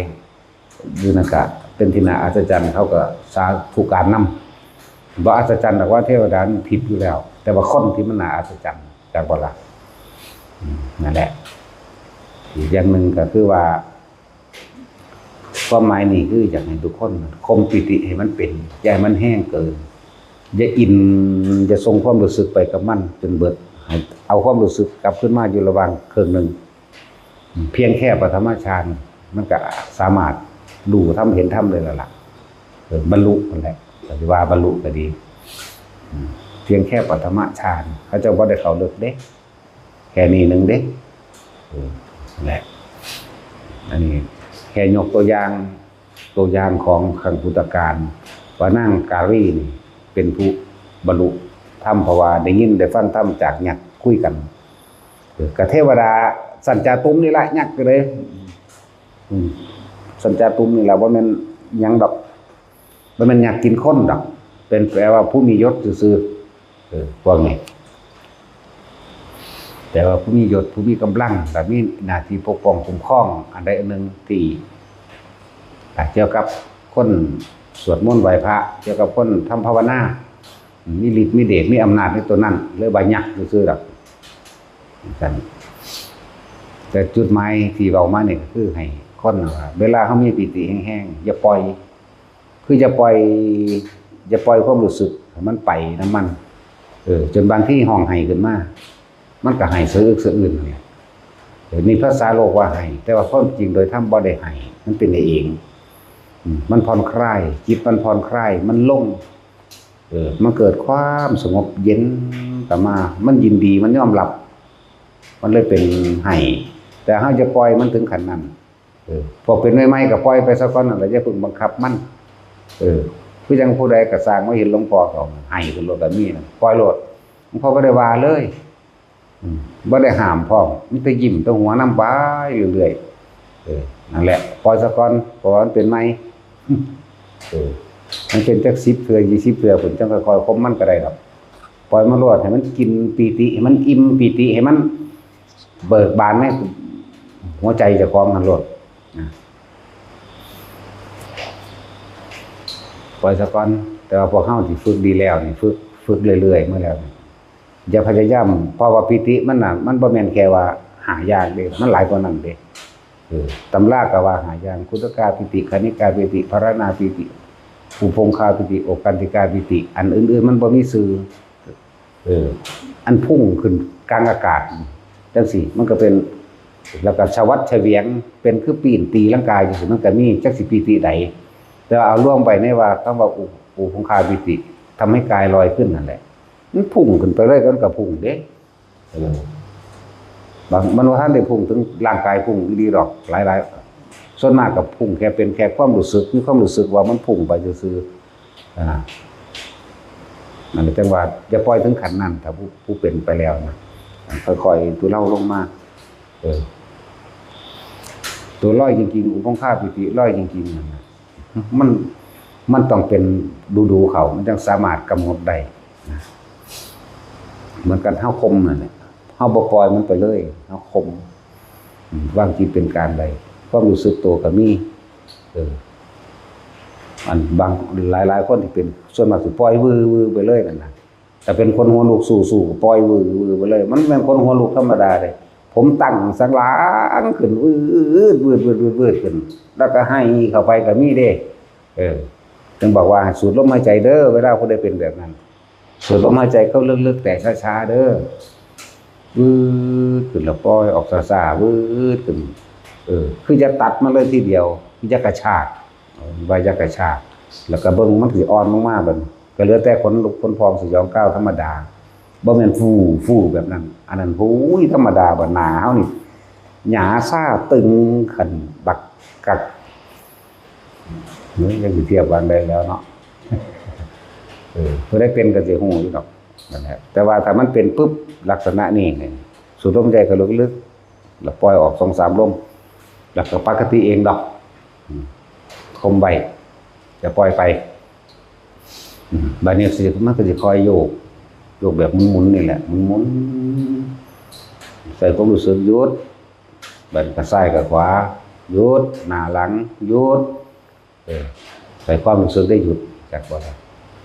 ຢູ່ນັ້ນກະເປັນທີ່ໜ້າອັດສະຈັນ ເຂົາກໍສາທຸການນຳ. ບໍ່ອັດສະຈັນດອກວ່າເທວະດາມັນທິບຢູ່ແລ້ວ ແຕ່ວ່າຄົນທີ່ມັນໜ້າອັດສະຈັນ ຈັກບໍ່ລະ? ນັ້ນແຫຼະ. ອີກຢ່າງໜຶ່ງກໍຄືວ່າ ຄວາມໝາຍນີ້ຄືຢາກໃຫ້ທຸກຄົນຂົ່ມປີຕິໃຫ້ມັນເປັນ, ຢ່າໃຫ້ມັນແຮງເກີນ. ຢ່າອິນ, ຢ່າສົ່ງຄວາມຮູ້ສຶກໄປກັບມັນຈົນເບິດ. ໃຫ້ເອົາຄວາມຮູ້ສຶກກັບຄືນມາຢູ່ລະຫວ່າງເຄິ່ງໜຶ່ງ. ພຽງແຄ່ປະຖະມະฌານ ມັນກໍສາມາດຮູ້ທຳເຫັນທຳໄດ້ແລ້ວລະ. ເອີ ບັນລຸນັ້ນແຫຼະ, ກໍຊິວ່າບັນລຸກໍດີ. ອືມ ພຽງແຄ່ປະຖະມະฌານ, ເຂົາເຈົ້າບໍ່ໄດ້ເຂົ້າເລິກເດ້. ແຄ່ນີ້ໜຶ່ງເດ້. ເອີ ແຫຼະ ອັນນີ້ແຄ່ຍົກຕົວຢ່າງ, ຕົວຢ່າງຂອງຄັ້ງພຸດທະການ ວ່ານາງກາລີນີ້ເປັນຜູ້ບັນລຸທຳ, ເພາະວ່າໄດ້ຍິນໄດ້ຟັງທຳຈາກຍັກຄຸຍກັນ. ເອີ ກະເທວະດາຊັ້ນຈາຕຸມນີ້ລະ, ຍັກຢູ່ເດ້. ອືມ ຊັ້ນຈາຕຸມນີ້ລະ, ບໍ່ແມ່ນຫຍັງດອກ. ບໍ່ແມ່ນຍັກກິນຄົນດອກ, ເປັນແປວ່າຜູ້ມີຍົດຊື່ໆ. ເອີ ພວກນີ້ແປວ່າຜູ້ມີຍົດ, ຜູ້ມີກຳລັງ ແລະ ມີໜ້າທີ່ປົກປ້ອງຄຸ້ມຄອງອັນໃດອັນໜຶ່ງ ທີ່ ອາ ກ່ຽວກັບຄົນສວດມົນໄຫວ້ພະ, ກ່ຽວກັບຄົນທຳພາວະນາ, ມີລິດມີເດດ ມີອຳນາດໃນຕົວນັ້ນ, ເລີຍວ່າຍັກຊື່ໆດອກ. ຊັ້ນ ແຕ່ຈຸດໝາຍທີ່ເວົ້າມານີ້ ກໍຄືໃຫ້ຄົນວ່າ ເວລາເຮົາມີປີຕິແຮງໆ ຢ່າປ່ອຍ, ຄືຢ່າປ່ອຍ, ຢ່າປ່ອຍຄວາມຮູ້ສຶກໃຫ້ມັນໄປນຳມັນ. ເອີ ຈົນບາງທີຮ້ອງໄຫ້ຂຶ້ນມາ, ມັນກໍໄຫ້ສະອຶກສະອຶນນັ້ນແຫຼະ. ເອີ ນີ້ພາສາໂລກວ່າໄຫ້, ແຕ່ວ່າຄວາມຈິງໂດຍທຳບໍ່ໄດ້ໄຫ້, ມັນເປັນໄດ້ເອງ. ອືມ ມັນຜ່ອນຄລາຍ, ຈິດມັນຜ່ອນຄລາຍ, ມັນລົງ. ເອີ ມັນເກີດຄວາມສະຫງົບເຢັນກັບມາ, ມັນຍິນດີ, ມັນຍອມຮັບ, ມັນເລີຍເປັນໄຫ້. ແຕ່ເຮົາຈະປ່ອຍມັນເຖິງຂັ້ນນັ້ນ. ເອີ ພວກເປັນໃໝ່ໆ ກໍປ່ອຍໄປຊະກ່ອນນັ້ນລະ, ຢ່າເພິ່ງບັງຄັບມັນ. ເອີ ຄືຈັ່ງຜູ້ໃດກໍຊ່າງມາເຫັນຫຼວງພໍ່ເຂົາໄຫ້ຂຶ້ນໂລດກໍມີນະ, ປ່ອຍໂລດ, ຫຼວງພໍ່ບໍ່ໄດ້ວ່າເລີຍ. ອືມ ບໍ່ໄດ້ຫ້າມພ້ອມ, ມີແຕ່ຍິ້ມແຕ່ຫົວນຳໄປເລື້ອຍໆ. ເອີ ນັ້ນແຫຼະ, ປ່ອຍຊະກ່ອນ, ເພາະວ່າມັນເປັນໃໝ່. ເອີ ມັນເປັນຈັກສິບເທື່ອ ຊາວເທື່ອພຸ້ນ, ຈັ່ງຄ່ອຍໆຂົ່ມມັນກໍໄດ້ດອກ. ປ່ອຍມັນໂລດ, ໃຫ້ມັນກິນປີຕິ, ໃຫ້ມັນອີ່ມປີຕິ, ໃຫ້ມັນເບີກບານໃນຫົວໃຈເຈົ້າຂອງຫັ້ນໂລດນະ. ປ່ອຍຊະກ່ອນ, ແຕ່ວ່າພວກເຮົາທີ່ຝຶກດີແລ້ວນີ້, ຝຶກ, ຝຶກເລື້ອຍໆມາແລ້ວນີ້ ຢ່າພະຍາຍາມ, ເພາະວ່າປີຕິມັນນະ ມັນບໍ່ແມ່ນແຄ່ວ່າຫ້າຢ່າງເດ້, ມັນຫຼາຍກວ່ານັ້ນເດ້. ເອີ ຕຳລາກໍວ່າຫ້າຢ່າງ, ຄຸດທະກາປີຕິ, ຄະນິກາປີຕິ, ພາລະນາປີຕິ, ອຸພົງຄາປີຕິ, ໂອການຕິກາປີຕິ, ອັນອື່ນໆມັນບໍ່ມີຊື່. ເອີ ອັນພຸ່ງຂຶ້ນກາງອາກາດຈັ່ງຊີ້ ມັນກໍເປັນ, ແລ້ວກໍສະຫວັດສະຫວຽງ ເປັນຄືປີ້ນຕີລັງກາຢູ່ຊີ້, ມັນກໍມີ, ຈັກຊິປີຕິໃດ. ແຕ່ວ່າເອົາລວມໄວ້ໃນວ່າ ຄຳວ່າ ອຸ, ອຸພົງຄາປີຕິ ທຳໃຫ້ກາຍລອຍຂຶ້ນນັ້ນແຫຼະ. ມັນພຸ່ງຂຶ້ນໄປເລີຍ, ມັນກໍພຸ່ງເດ້. ເອີ ບາງ, ມັນບໍ່ທັນໄດ້ພຸ່ງເຖິງຮ່າງກາຍ, ພຸ່ງອີ່ຫຼີດອກ. ຫຼາຍໆ, ສ່ວນມາກກໍພຸ່ງແຄ່ເປັນແຄ່ຄວາມຮູ້ສຶກ, ມີຄວາມຮູ້ສຶກວ່າມັນພຸ່ງໄປຊື່ໆ. ອ່າ ນັ້ນແຫຼະ, ຈັ່ງວ່າຢ່າປ່ອຍເຖິງຂັ້ນນັ້ນ, ຖ້າຜູ້, ຜູ້ເປັນໄປແລ້ວນະ, ຄ່ອຍໆທຸເລົາລົງມາ. ເອີ ຕົວລອຍຈິງໆ, ອຸພົງຄາປີຕິລອຍຈິງໆນັ້ນນະ, ມັນ, ມັນຕ້ອງເປັນດູໆເຂົ້າ, ມັນຈັ່ງສາມາດກຳນົດໄດ້ນະ. ເໝືອນກັນເຮົາຂົ່ມນັ້ນແຫຼະ, ເຮົາບໍ່ປ່ອຍມັນໄປເລີຍ, ເຮົາຂົ່ມ, ອືມ, ວາງຈິດເປັນກາງໄດ້, ຄວາມຮູ້ສຶກໂຕກໍມີ. ເອີ ອັນບາງ, ຫຼາຍໆຄົນທີ່ເປັນ, ສ່ວນມາກຊິປ່ອຍວືໆໄປເລີຍນັ້ນນະ. ຖ້າເປັນຄົນຫົວລຸກສູ້ໆກໍປ່ອຍວືໆໄປເລີຍ, ມັນແມ່ນຄົນຫົວລຸກທຳມະດາເດ້. ຜົມຕັ້ງສັນຫຼັງຂຶ້ນ ວືດໆໆໆໆຂຶ້ນ, ແລ້ວກໍໄຫ້ເຂົ້າໄປກໍມີເດ້. ເອີ ຈຶ່ງບອກວ່າໃຫ້ສູດລົມຫາຍໃຈເດີ້, ເວລາຜູ້ໃດເປັນແບບນັ້ນ ສູດລົມຫາຍໃຈເຂົ້າເລິກໆ ແຕ່ຊ້າໆເດີ້. ວືດຂຶ້ນແລ້ວປ່ອຍອອກຊ້າໆ ວືດຂຶ້ນ. ເອີ ຄືຢ່າຕັດມັນເລີຍທີດຽວ, ຢ່າກະຊາກ, ວ່າຢ່າກະຊາກ, ແລ້ວກໍເບິ່ງມັນຊິອ່ອນລົງມາ. ບັດນີ້ກໍເຫຼືອແຕ່ຂົນລຸກຂົນພອງສະຫຍອງກ້າວທຳມະດາ, ບໍ່ແມ່ນຟູໆແບບນັ້ນ. ອັນນັ້ນ ໂອ້ຍ ທຳມະດາ. ບັດໜ້າເຮົານີ້ ຫຍ້າຊາຕຶງ ຄັນບັກກັກ ເອີຍ ຈັກຊິທຽບວ່າໃດແລ້ວເນາະ. ເອີ ຜູ້ໃດເປັນກໍຊິຮູ້ຢູ່ດອກ ນັ້ນແຫຼະ. ແຕ່ວ່າຖ້າມັນເປັນປຶບ ລັກສະນະນີ້ ສູດລົມຫາຍໃຈເຂົ້າເລິກໆ ແລ້ວປ່ອຍອອກສອງສາມລົມ ແລ້ວກໍປົກກະຕິເອງດອກ. ອືມ ຂົ່ມໄວ້ ຢ່າປ່ອຍໄປ. ອືມ ບາດນີ້ຊິ ມັນກໍຊິຄ່ອຍໂຍກ ໂຍກແບບໝຸນໆນີ້ແຫຼະ ໝຸນໆ ໃສ່ຄວາມຮູ້ສຶກ ຢຸດ. ບາດນີ້ກໍຊ້າຍກໍຂວາ ຢຸດ ໜ້າຫຼັງ ຢຸດ. ເອີ ໃສ່ຄວາມຮູ້ສຶກໄດ້ຢຸດ ຈັກບໍ່ລະ?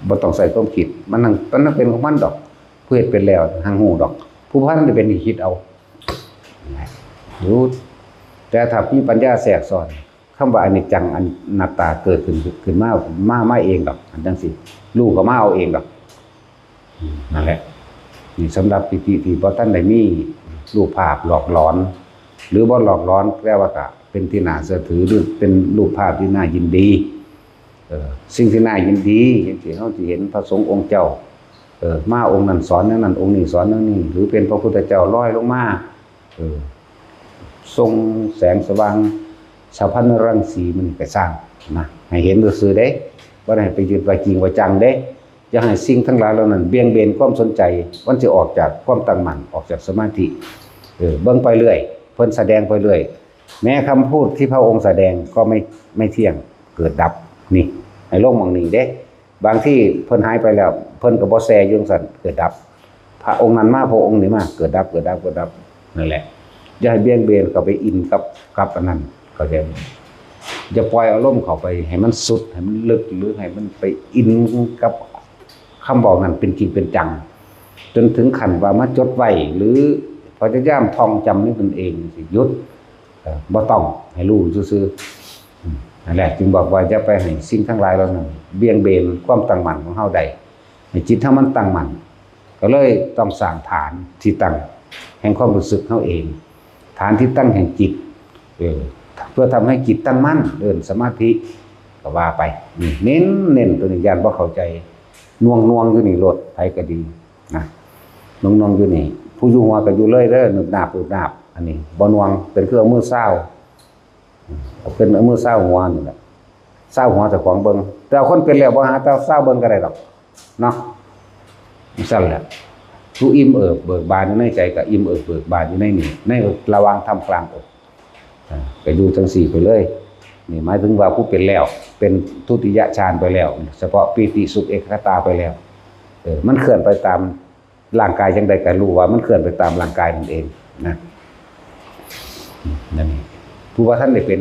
ບໍ່ຕ້ອງໃສ່ຄວາມຄິດ ມັນຫັ້ງ ມັນຫັ້ງເປັນຂອງມັນດອກ. ຜູ້ເຮັດເປັນແລ້ວຫັ້ງຮູ້ດອກ ຜູ້ບໍ່ທັນໄດ້ເປັນນີ້ຄິດເອົາ. ຢູ່ ແຕ່ຖ້າມີປັນຍາແຊກຊ້ອນ ຄຳວ່າອະນິດຈັງອະນັດຕາເກີດຂຶ້ນ ຂຶ້ນມາ ມາ ມາເອງດອກ ອັນຈັ່ງຊີ້ ຮູ້ກໍມາເອົາເອງດອກ. ນັ້ນແຫຼະ ນີ້ສຳລັບປີຕິທີ່ບໍ່ທັນໄດ້ມີຮູບພາບຫຼອກຫຼອນ ຫຼືບໍ່ຫຼອກຫຼອນ ແຕ່ວ່າກໍເປັນທີ່ໜ້າເຊື່ອຖື ຫຼືເປັນຮູບພາບທີ່ໜ້າຍິນດີ ເອີ ສິ່ງທີ່ໜ້າຍິນດີ ຈັ່ງຊີ້ ເຮົາຊິເຫັນພະສົງອົງເຈົ້າ ເອີ ມາອົງນັ້ນສອນແນວນັ້ນ ອົງນີ້ສອນແນວນີ້ ຫຼືເປັນພະພຸດທະເຈົ້າລອຍລົງມາ ເອີ ສົ່ງແສງສະຫວ່າງສະພັນນະລັງສີ ມັນກໍຊ່າງນະ ໃຫ້ເຫັນຊື່ໆເດ້ ບໍ່ໄດ້ໃຫ້ໄປຍຶດວ່າຈິງວ່າຈັງເດ້. ຢ່າໃຫ້ສິ່ງທັງຫຼາຍເຫຼົ່ານັ້ນບ່ຽງເບນຄວາມສົນໃຈ ມັນຊິອອກຈາກຄວາມຕັ້ງໝັ້ນ ອອກຈາກສະມາທິ ເອີ ເບິ່ງໄປເລື້ອຍ ເພິ່ນສະແດງໄປເລື້ອຍ ແມ້ຄຳພູດທີ່ພະອົງສະແດງກໍໄມ່ ໄມ່ທ່ຽງ ເກີດດັບ ນີ້ ໃຫ້ລົງໝ່ອງນີ້ເດ້. ບາງທີເພິ່ນຫາຍໄປແລ້ວ ເພິ່ນກໍບໍ່ແຊ່ຢູ່ຈັ່ງຊັ້ນ ເກີດດັບ ພະອົງນັ້ນມາ ພະອົງນີ້ມາ ເກີດດັບ ເກີດດັບ ເກີດດັບ ນັ້ນແຫຼະ. ຢ່າໃຫ້ບ່ຽງເບນເຂົ້າໄປອິນກັບ ກັບອັນນັ້ນ ເຂົ້າໃຈບໍ່? ຢ່າປ່ອຍອາລົມເຂົ້າໄປໃຫ້ມັນສຸດ ໃຫ້ມັນເລິກ ຫຼືໃຫ້ມັນໄປອິນກັບຄຳເວົ້ານັ້ນເປັນຈິງເປັນຈັງ ຈົນເຖິງຂັ້ນວ່າມາຈົດໄວ້ ຫຼືພະຍາຍາມທ່ອງຈຳໃນຕົນເອງ ຊິຢຸດ ເອີ ບໍ່ຕ້ອງ ໃຫ້ຮູ້ຊື່ໆ. ອືມ ນັ້ນແຫຼະ ຈຶ່ງບອກວ່າຢ່າໄປໃຫ້ສິ່ງທັງຫຼາຍເຫຼົ່ານັ້ນບ່ຽງເບນຄວາມຕັ້ງໝັ້ນຂອງເຮົາໄດ້ ໃຫ້ຈິດເຮົາມັນຕັ້ງໝັ້ນ ກໍເລີຍຕ້ອງສ້າງຖານທີ່ຕັ້ງແຫ່ງຄວາມຮູ້ສຶກເຮົາເອງ ຖານທີ່ຕັ້ງແຫ່ງຈິດ ເອີ ເພື່ອທຳໃຫ້ຈິດຕັ້ງໝັ້ນ ເອີ້ນສະມາທິ ກໍວ່າໄປ. ນີ້ ເນັ້ນ ເນັ້ນຕົວນີ້ ຢ້ານບໍ່ເຂົ້າໃຈ ໜ່ວງໆຢູ່ນີ້ໂລດ ໃຜກໍດີນະ ໜ່ວງໆຢູ່ນີ້ ຜູ້ຢູ່ຫົວກໍຢູ່ເລີຍເດີ ໜຶບໜາບ ໜຶບໜາບ ອັນນີ້ບໍ່ໜ່ວງ ເປັນຄືເອົາມືຊາວ ເປັນເອົາມືຊາວຫົວນີ້ແຫຼະ ຊາວຫົວເຈົ້າຂອງເບິ່ງ ແຕ່ວ່າຄົນເປັນແລ້ວບໍ່ຫາຊາວເບິ່ງກໍໄດ້ດອກເນາະ. ຈັ່ງຊັ້ນແຫຼະ ຜູ້ອີ່ມເອີບເບີກບານຢູ່ໃນໃຈ ກໍອີ່ມເອີບເບີກບານຢູ່ໃນນີ້ ໃນລະຫວ່າງທ່າມກາງອົບ ອາ ກໍຢູ່ຈັ່ງຊີ້ໄປເລີຍ. ນີ້ໝາຍເຖິງວ່າຜູ້ເປັນແລ້ວ ເປັນທຸຕິຍະຊານໄປແລ້ວ ສະເພາະປີຕິສຸກເອກະຄະຕາໄປແລ້ວ ເອີ ມັນເຄື່ອນໄປຕາມ ຮ່າງກາຍຈັ່ງໃດກໍຮູ້ວ່າມັນເຄື່ອນໄປຕາມຮ່າງກາຍນັ້ນເອງນະ. ນັ້ນ ຜູ້ວ່າທັນໄດ້ເປັນ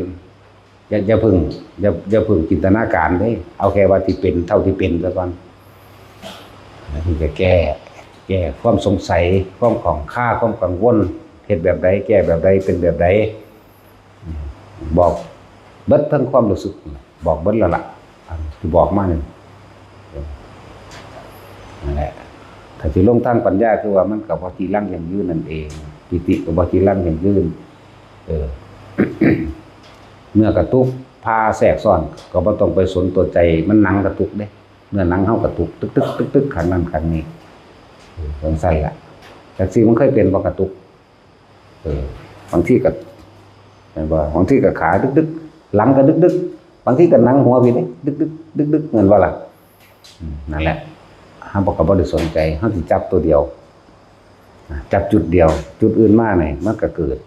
ຢ່າ ຢ່າເພິ່ງ ຢ່າ ຢ່າເພິ່ງຈິນຕະນາການເດ້ ເອົາແຄ່ວ່າທີ່ເປັນ ເທົ່າທີ່ເປັນຊະກ່ອນ. ແລ້ວເພິ່ນກໍແກ້ ແກ້ຄວາມສົງໄສ ຄວາມຂ້ອງຄາ ຄວາມກັງວົນ ເຮັດແບບໃດ ແກ້ແບບໃດ ເປັນແບບໃດ ບອກເບິດທັງຄວາມຮູ້ສຶກ ບອກເບິດແລ້ວລະ ອັນທີ່ບອກມານີ້ ເອີ ນັ້ນແຫຼະ. ຖ້າຊິລົງທາງປັນຍາ ຄືວ່າມັນກໍບໍ່ຈີລັງຢັ້ງຢືນນັ້ນເອງ ປີຕິກໍບໍ່ຈີລັງຢັ້ງຢືນ ເອີ ເມື່ອກະຕຸກ ພາແຊກຊ້ອນ ກໍບໍ່ຕ້ອງໄປສົນຕົວໃຈ ມັນໜັງກະຕຸກເດ້ ເນື້ອໜັງເຮົາກະຕຸກ ຕຶກໆໆໆ ຂ້າງນັ້ນຂ້າງນີ້ ເອີ ຈັ່ງຊັ້ນລະ. ຈັກຊິມັນເຄີຍເປັນບໍ່ ກະຕຸກ? ເອີ ບາງທີກໍ ແມ່ນບໍ່? ບາງທີກໍຂາດຶກໆ ຫຼັງກໍດຶກໆ ບາງທີກໍໜັງຫົວພີ້ເດ້ ດຶກໆ ດຶກໆ ແມ່ນບໍ່ລະ? ອືມ ນັ້ນແຫຼະ ເຮົາກໍບໍ່ໄດ້ສົນໃຈ ເຮົາຊິຈັບຕົວດຽວ ຈັບຈຸດດຽວ ຈຸດອື່ນມານີ້ມັນກໍເກີດ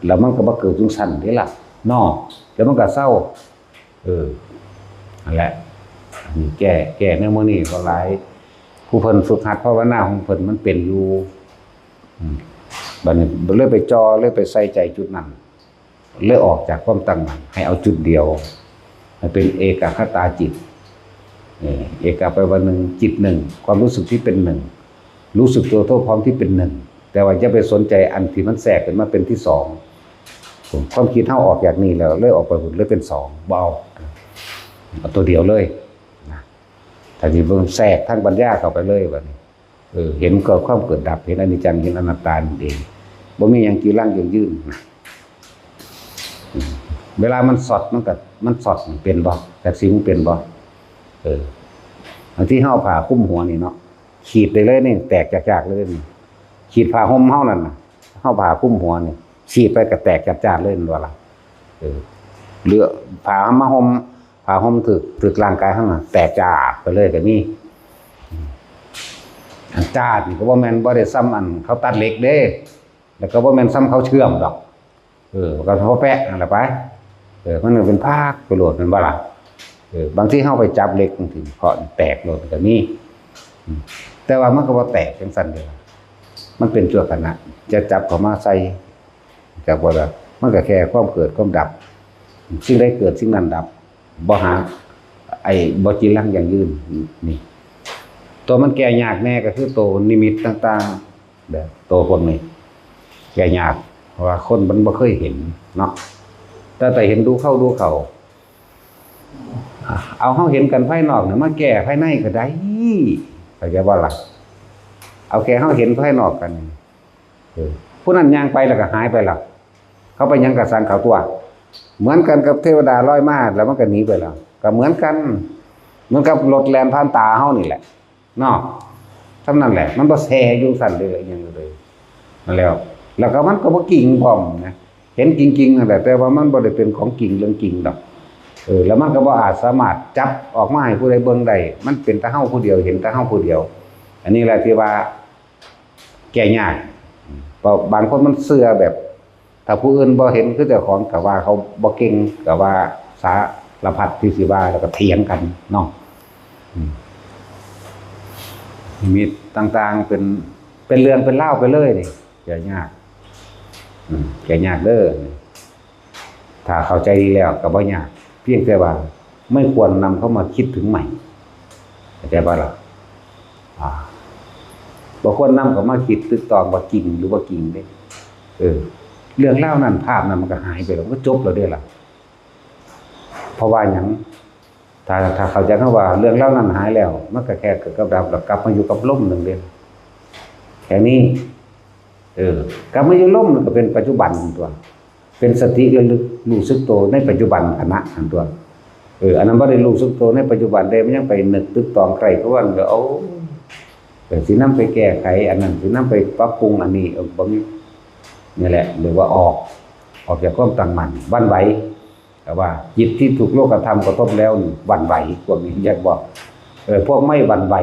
ແລ້ວມັນກໍບໍ່ເກີດຈັ່ງຊັ້ນເດ້ລະເນາະ ແລ້ວມັນກໍເຊົາ. ເອີ ນັ້ນແຫຼະ ອັນນີ້ແກ້ ແກ້ແນວມື້ນີ້ກໍຫຼາຍ ຜູ້ເພິ່ນຝຶກຫັດພາວະນາຂອງເພິ່ນມັນເປັນຢູ່ ອືມ ບັດນີ້ເລີຍໄປຈ່ອ ເລີຍໄປໃສ່ໃຈຈຸດນັ້ນ ເລີຍອອກຈາກຄວາມຕັ້ງໝັ້ນ ໃຫ້ເອົາຈຸດດຽວ ໃຫ້ເປັນເອກະຄະຕາຈິດ ເອີ ເອກະແປວ່າໜຶ່ງ ຈິດໜຶ່ງ ຄວາມຮູ້ສຶກທີ່ເປັນໜຶ່ງ ຮູ້ສຶກຕົວທົ່ວພ້ອມທີ່ເປັນໜຶ່ງ ແຕ່ວ່າຢ່າໄປສົນໃຈອັນທີ່ມັນແຊກຂຶ້ນມາເປັນທີສອງ. ຄວາມຄິດເຮົາອອກຈາກນີ້ແລ້ວ ເລີຍອອກໄປພຸ້ນ ເລີຍເປັນສອງ ບໍ່ເອົາ ເອົາຕົວດຽວເລີຍນະ. ຖ້າຊິເບິ່ງແຊກທາງປັນຍາເຂົ້າໄປເລີຍບັດນີ້ ເອີ ເຫັນກໍຄວາມເກີດດັບ ເຫັນອະນິດຈັງ ເຫັນອະນັດຕານັ້ນເອງ ບໍ່ມີຫຍັງຈີລັງຢັ້ງຢືນນະ. ເວລາມັນຊັອດ ມັນກໍ ມັນຊັອດເປັນບໍ່? ຈັກຊິມັນເປັນບໍ່? ເອີ ອັນທີ່ເຮົາເອົາຜ້າຄຸມຫົວນີ້ເນາະ ຂີດໄດ້ເລີຍນີ້ ແຕກຈາກໆເລີຍນີ້ ຂີດຜ້າຫົ່ມເຮົານັ້ນນະ ເຮົາຜ້າຄຸມຫົວນີ້ ຂີດໄປກໍແຕກຈາກໆເລີຍ ແມ່ນບໍ່ລະ? ເອີ ຫຼືຜ້າມາຫົ່ມ ຜ້າຫົ່ມຖືກ ຖືກຮ່າງກາຍເຮົານະ ແຕກຈາກໄປເລີຍກໍມີ. ອັນຈາກນີ້ກໍບໍ່ແມ່ນ ບໍ່ໄດ້ຊ່ຳອັນເຂົາຕັດເຫຼັກເດ້ ແລ້ວກໍບໍ່ແມ່ນຊ່ຳເຂົາເຊື່ອມດອກ ເອີ ກໍພໍແປະຫັ້ນລະໄປ ເອີ ມັນກໍເປັນພາກໄປໂລດ ແມ່ນບໍ່ລະ? ເອີ ບາງທີເຮົາໄປຈັບເຫຼັກ ບາງທີເພາະແຕກໂລດກໍມີ ອືມ ແຕ່ວ່າມັນກໍບໍ່ແຕກຈັ່ງຊັ້ນເດ້ ມັນເປັນຊົ່ວຂະນະ ຈະຈັບເຂົ້າມາໃສ່ ຈັກບໍ່ລະ? ມັນກໍແຄ່ຄວາມເກີດຄວາມດັບ ສິ່ງໃດເກີດສິ່ງນັ້ນດັບ ບໍ່ຫາ ໄອ້ ບໍ່ຈີລັງຢັ້ງຢືນນີ້ ຕົວມັນແກ້ຍາກແດ່ກໍຄືໂຕນິມິດຕ່າງໆ ແບບໂຕພວກນີ້ແກ້ຍາກ ເພາະວ່າຄົນມັນບໍ່ເຄີຍເຫັນເນາະ ແຕ່ ແຕ່ເຫັນດູເຂົ້າດູເຂົ້າ ເອົາເຮົາເຫັນກັນພາຍນອກນີ້ມາແກ້ພາຍໃນກໍໄດ້ ເຂົ້າໃຈບໍ່ລະ? ເອົາແຄ່ເຮົາເຫັນພາຍນອກກັນ ເອີ ຜູ້ນັ້ນຍ່າງໄປແລ້ວກໍຫາຍໄປແລ້ວ ເຂົາໄປຫຍັງກໍຊ່າງເຂົາຕົວະ ເໝືອນກັນກັບເທວະດາລອຍມາແລ້ວມັນກໍໜີໄປແລ້ວ ກໍເໝືອນກັນ ເໝືອນກັບລົດແລ່ນຜ່ານຕາເຮົານີ້ແຫຼະ ເນາະ ສ່ຳນັ້ນແຫຼະ ມັນບໍ່ແຊ່ຢູ່ຊັ້ນເດ້ ອີຫຍັງເລີຍ ນັ້ນແຫຼະ ແລ້ວກໍມັນກໍບໍ່ຈິງພ້ອມນະ ເຫັນຈິງໆນັ້ນແຫຼະ ແຕ່ວ່າມັນບໍ່ໄດ້ເປັນຂອງຈິງເລື່ອງຈິງດອກ ເອີ ແລ້ວມັນກໍບໍ່ອາດສາມາດຈັບອອກມາໃຫ້ຜູ້ໃດເບິ່ງໄດ້ ມັນເປັນແຕ່ເຮົາຜູ້ດຽວ ເຫັນແຕ່ເຮົາຜູ້ດຽວ ອັນນີ້ແຫຼະທີ່ວ່າແກ້ຍາກ ເພາະບາງຄົນມັນເຊື່ອແບບ ຖ້າຜູ້ອື່ນບໍ່ເຫັນຄືເຈົ້າຂອງ ກໍວ່າເຂົາບໍ່ເກັ່ງ ກໍວ່າສາລະພັດທີ່ຊິວ່າ ແລ້ວກໍຖຽງກັນເນາະ ອືມ ນິມິດຕ່າງໆ ເປັນ ເປັນເລື່ອງເປັນລາວໄປເລີຍນີ້ ແກ້ຍາກ ອືມ ແກ້ຍາກເດີ້ ຖ້າເຂົ້າໃຈດີແລ້ວກໍບໍ່ຍາກ ພຽງແຕ່ວ່າ ໄມ່ຄວນນຳເຂົ້າມາຄິດເຖິງໃໝ່ ເຂົ້າໃຈບໍ່ລະ? ອ່າ ບໍ່ຄວນນຳເຂົ້າມາຄິດຕຶກຕອງວ່າຈິງຫຼືບໍ່ຈິງເດ້ ເອີ ເລື່ອງລາວນັ້ນ ພາບນັ້ນມັນກໍຫາຍໄປແລ້ວ ມັນກໍຈົບແລ້ວເດ້ລະ ເພາະວ່າຫຍັງ? ຖ້າ ຖ້າເຂົ້າໃຈຄຳວ່າເລື່ອງລາວນັ້ນຫາຍແລ້ວ ມັນກໍແຄ່ເກີດກັບດັບ ແລ້ວກັບມາຢູ່ກັບລົມໜຶ່ງເດ້ ແຄ່ນີ້ ເອີ ກັບມາຢູ່ລົມ ມັນກໍເປັນປັດຈຸບັນຫັ້ນຕົວະ ເປັນສະຕິລະລຶກຮູ້ສຶກໂຕໃນປັດຈຸບັນຂະນະຫັ້ນຕົວະ ເອີ ອັນນັ້ນບໍ່ໄດ້ຮູ້ສຶກໂຕໃນປັດຈຸບັນເດ້ ມັນຍັງໄປນຶກຕຶກຕອງໃຄຄວນຢູ່ ເອົາ ເອີ ຊິນຳໄປແກ້ໄຂອັນນັ້ນ ຊິນຳໄປປັບປຸງອັນນີ້ ເອີ ບໍ່ມີ ນີ້ແຫຼະ ເອີ້ນວ່າອອກ ອອກຈາກຄວາມຕັ້ງໝັ້ນ ຫວັ່ນໄຫວ ແຕ່ວ່າຈິດທີ່ຖືກໂລກະທຳກະທົບແລ້ວນີ້ ຫວັ່ນໄຫວ ພວກນີ້ຢາກບອກ ເອີ ພວກໄມ້ຫວັ່ນໄຫວ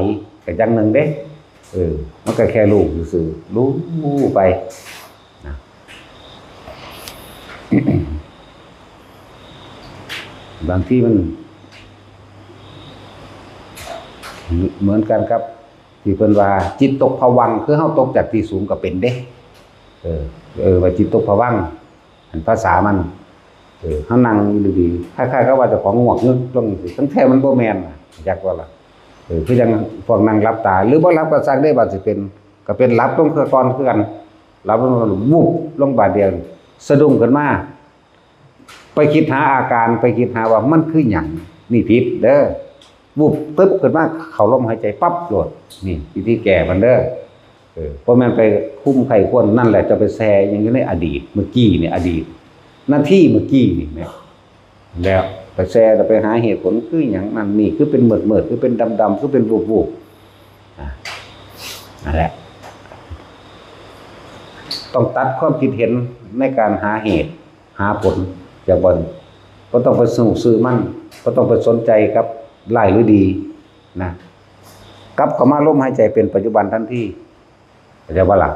ກໍຢ່າງໜຶ່ງເດ້ ເອີ ມັນກໍແຄ່ຮູ້ຊື່ໆ ຮູ້ໄປນະ ບາງທີມັນເໝືອນກັນກັບທີ່ເພິ່ນວ່າຈິດຕົກຜະວັງ ຄືເຮົາຕົກຈາກທີ່ສູງກໍເປັນເດ້ ເອີ ເອີ ວ່າຈິດຕົກຜະວັງ ອັນພາສາມັນ ເອີ ເຮົານັ່ງຢູ່ດີໆ ຄ້າຍໆກັບວ່າເຈົ້າຂອງງວກງຶກລົງຈັ່ງຊີ້ ທັງແທ້ມັນບໍ່ແມ່ນນະ ຈັກວ່າລະ ເອີ ຄືຈັ່ງພວກນັ່ງຫຼັບຕາ ຫຼືບໍ່ຫຼັບກໍຊ່າງເດ້ ວ່າຊິເປັນ ກໍເປັນຫຼັບລົງຄືກ່ອນຄືກັນ ຫຼັບລົງ ວຸບລົງບາດດຽວ ສະດຸ້ງຂຶ້ນມາ ໄປຄິດຫາອາການ ໄປຄິດຫາວ່າມັນຄືຫຍັງ ນີ້ຜິດເດີ້ ວຸບຕຶບຂຶ້ນມາ ເຂົ້າລົມຫາຍໃຈປັບໂລດ ນີ້ວິທີແກ້ມັນເດີ້ ເອີ ບໍ່ແມ່ນໄປຄຸມໃຄຄວນ ນັ້ນແຫຼະ ເຈົ້າໄປແຊ່ຫຍັງຢູ່ໃນອະດີດ ມື້ກີ້ນີ້ ອະດີດ ນາທີມື້ກີ້ນີ້ແມ່ນ ແລ້ວໄປແຊ່ ແລ້ວໄປຫາເຫດຜົນ ຄືຫຍັງນັ້ນນີ້ ຄືເປັນມືດໆ ຄືເປັນດຳໆ ຄືເປັນວູບໆ ອາ ນັ້ນແຫຼະ ຕ້ອງຕັດຄວາມຄິດເຫັນໃນການຫາເຫດ ຫາຜົນຈາກບ່ອນ ບໍ່ຕ້ອງໄປຮູ້ຊື່ມັນ ບໍ່ຕ້ອງໄປສົນໃຈກັບຮ້າຍຫຼືດີນະ ກັບເຂົ້າມາລົມຫາຍໃຈເປັນປັດຈຸບັນທັນທີ ເຂົ້າໃຈບໍ່ລະ?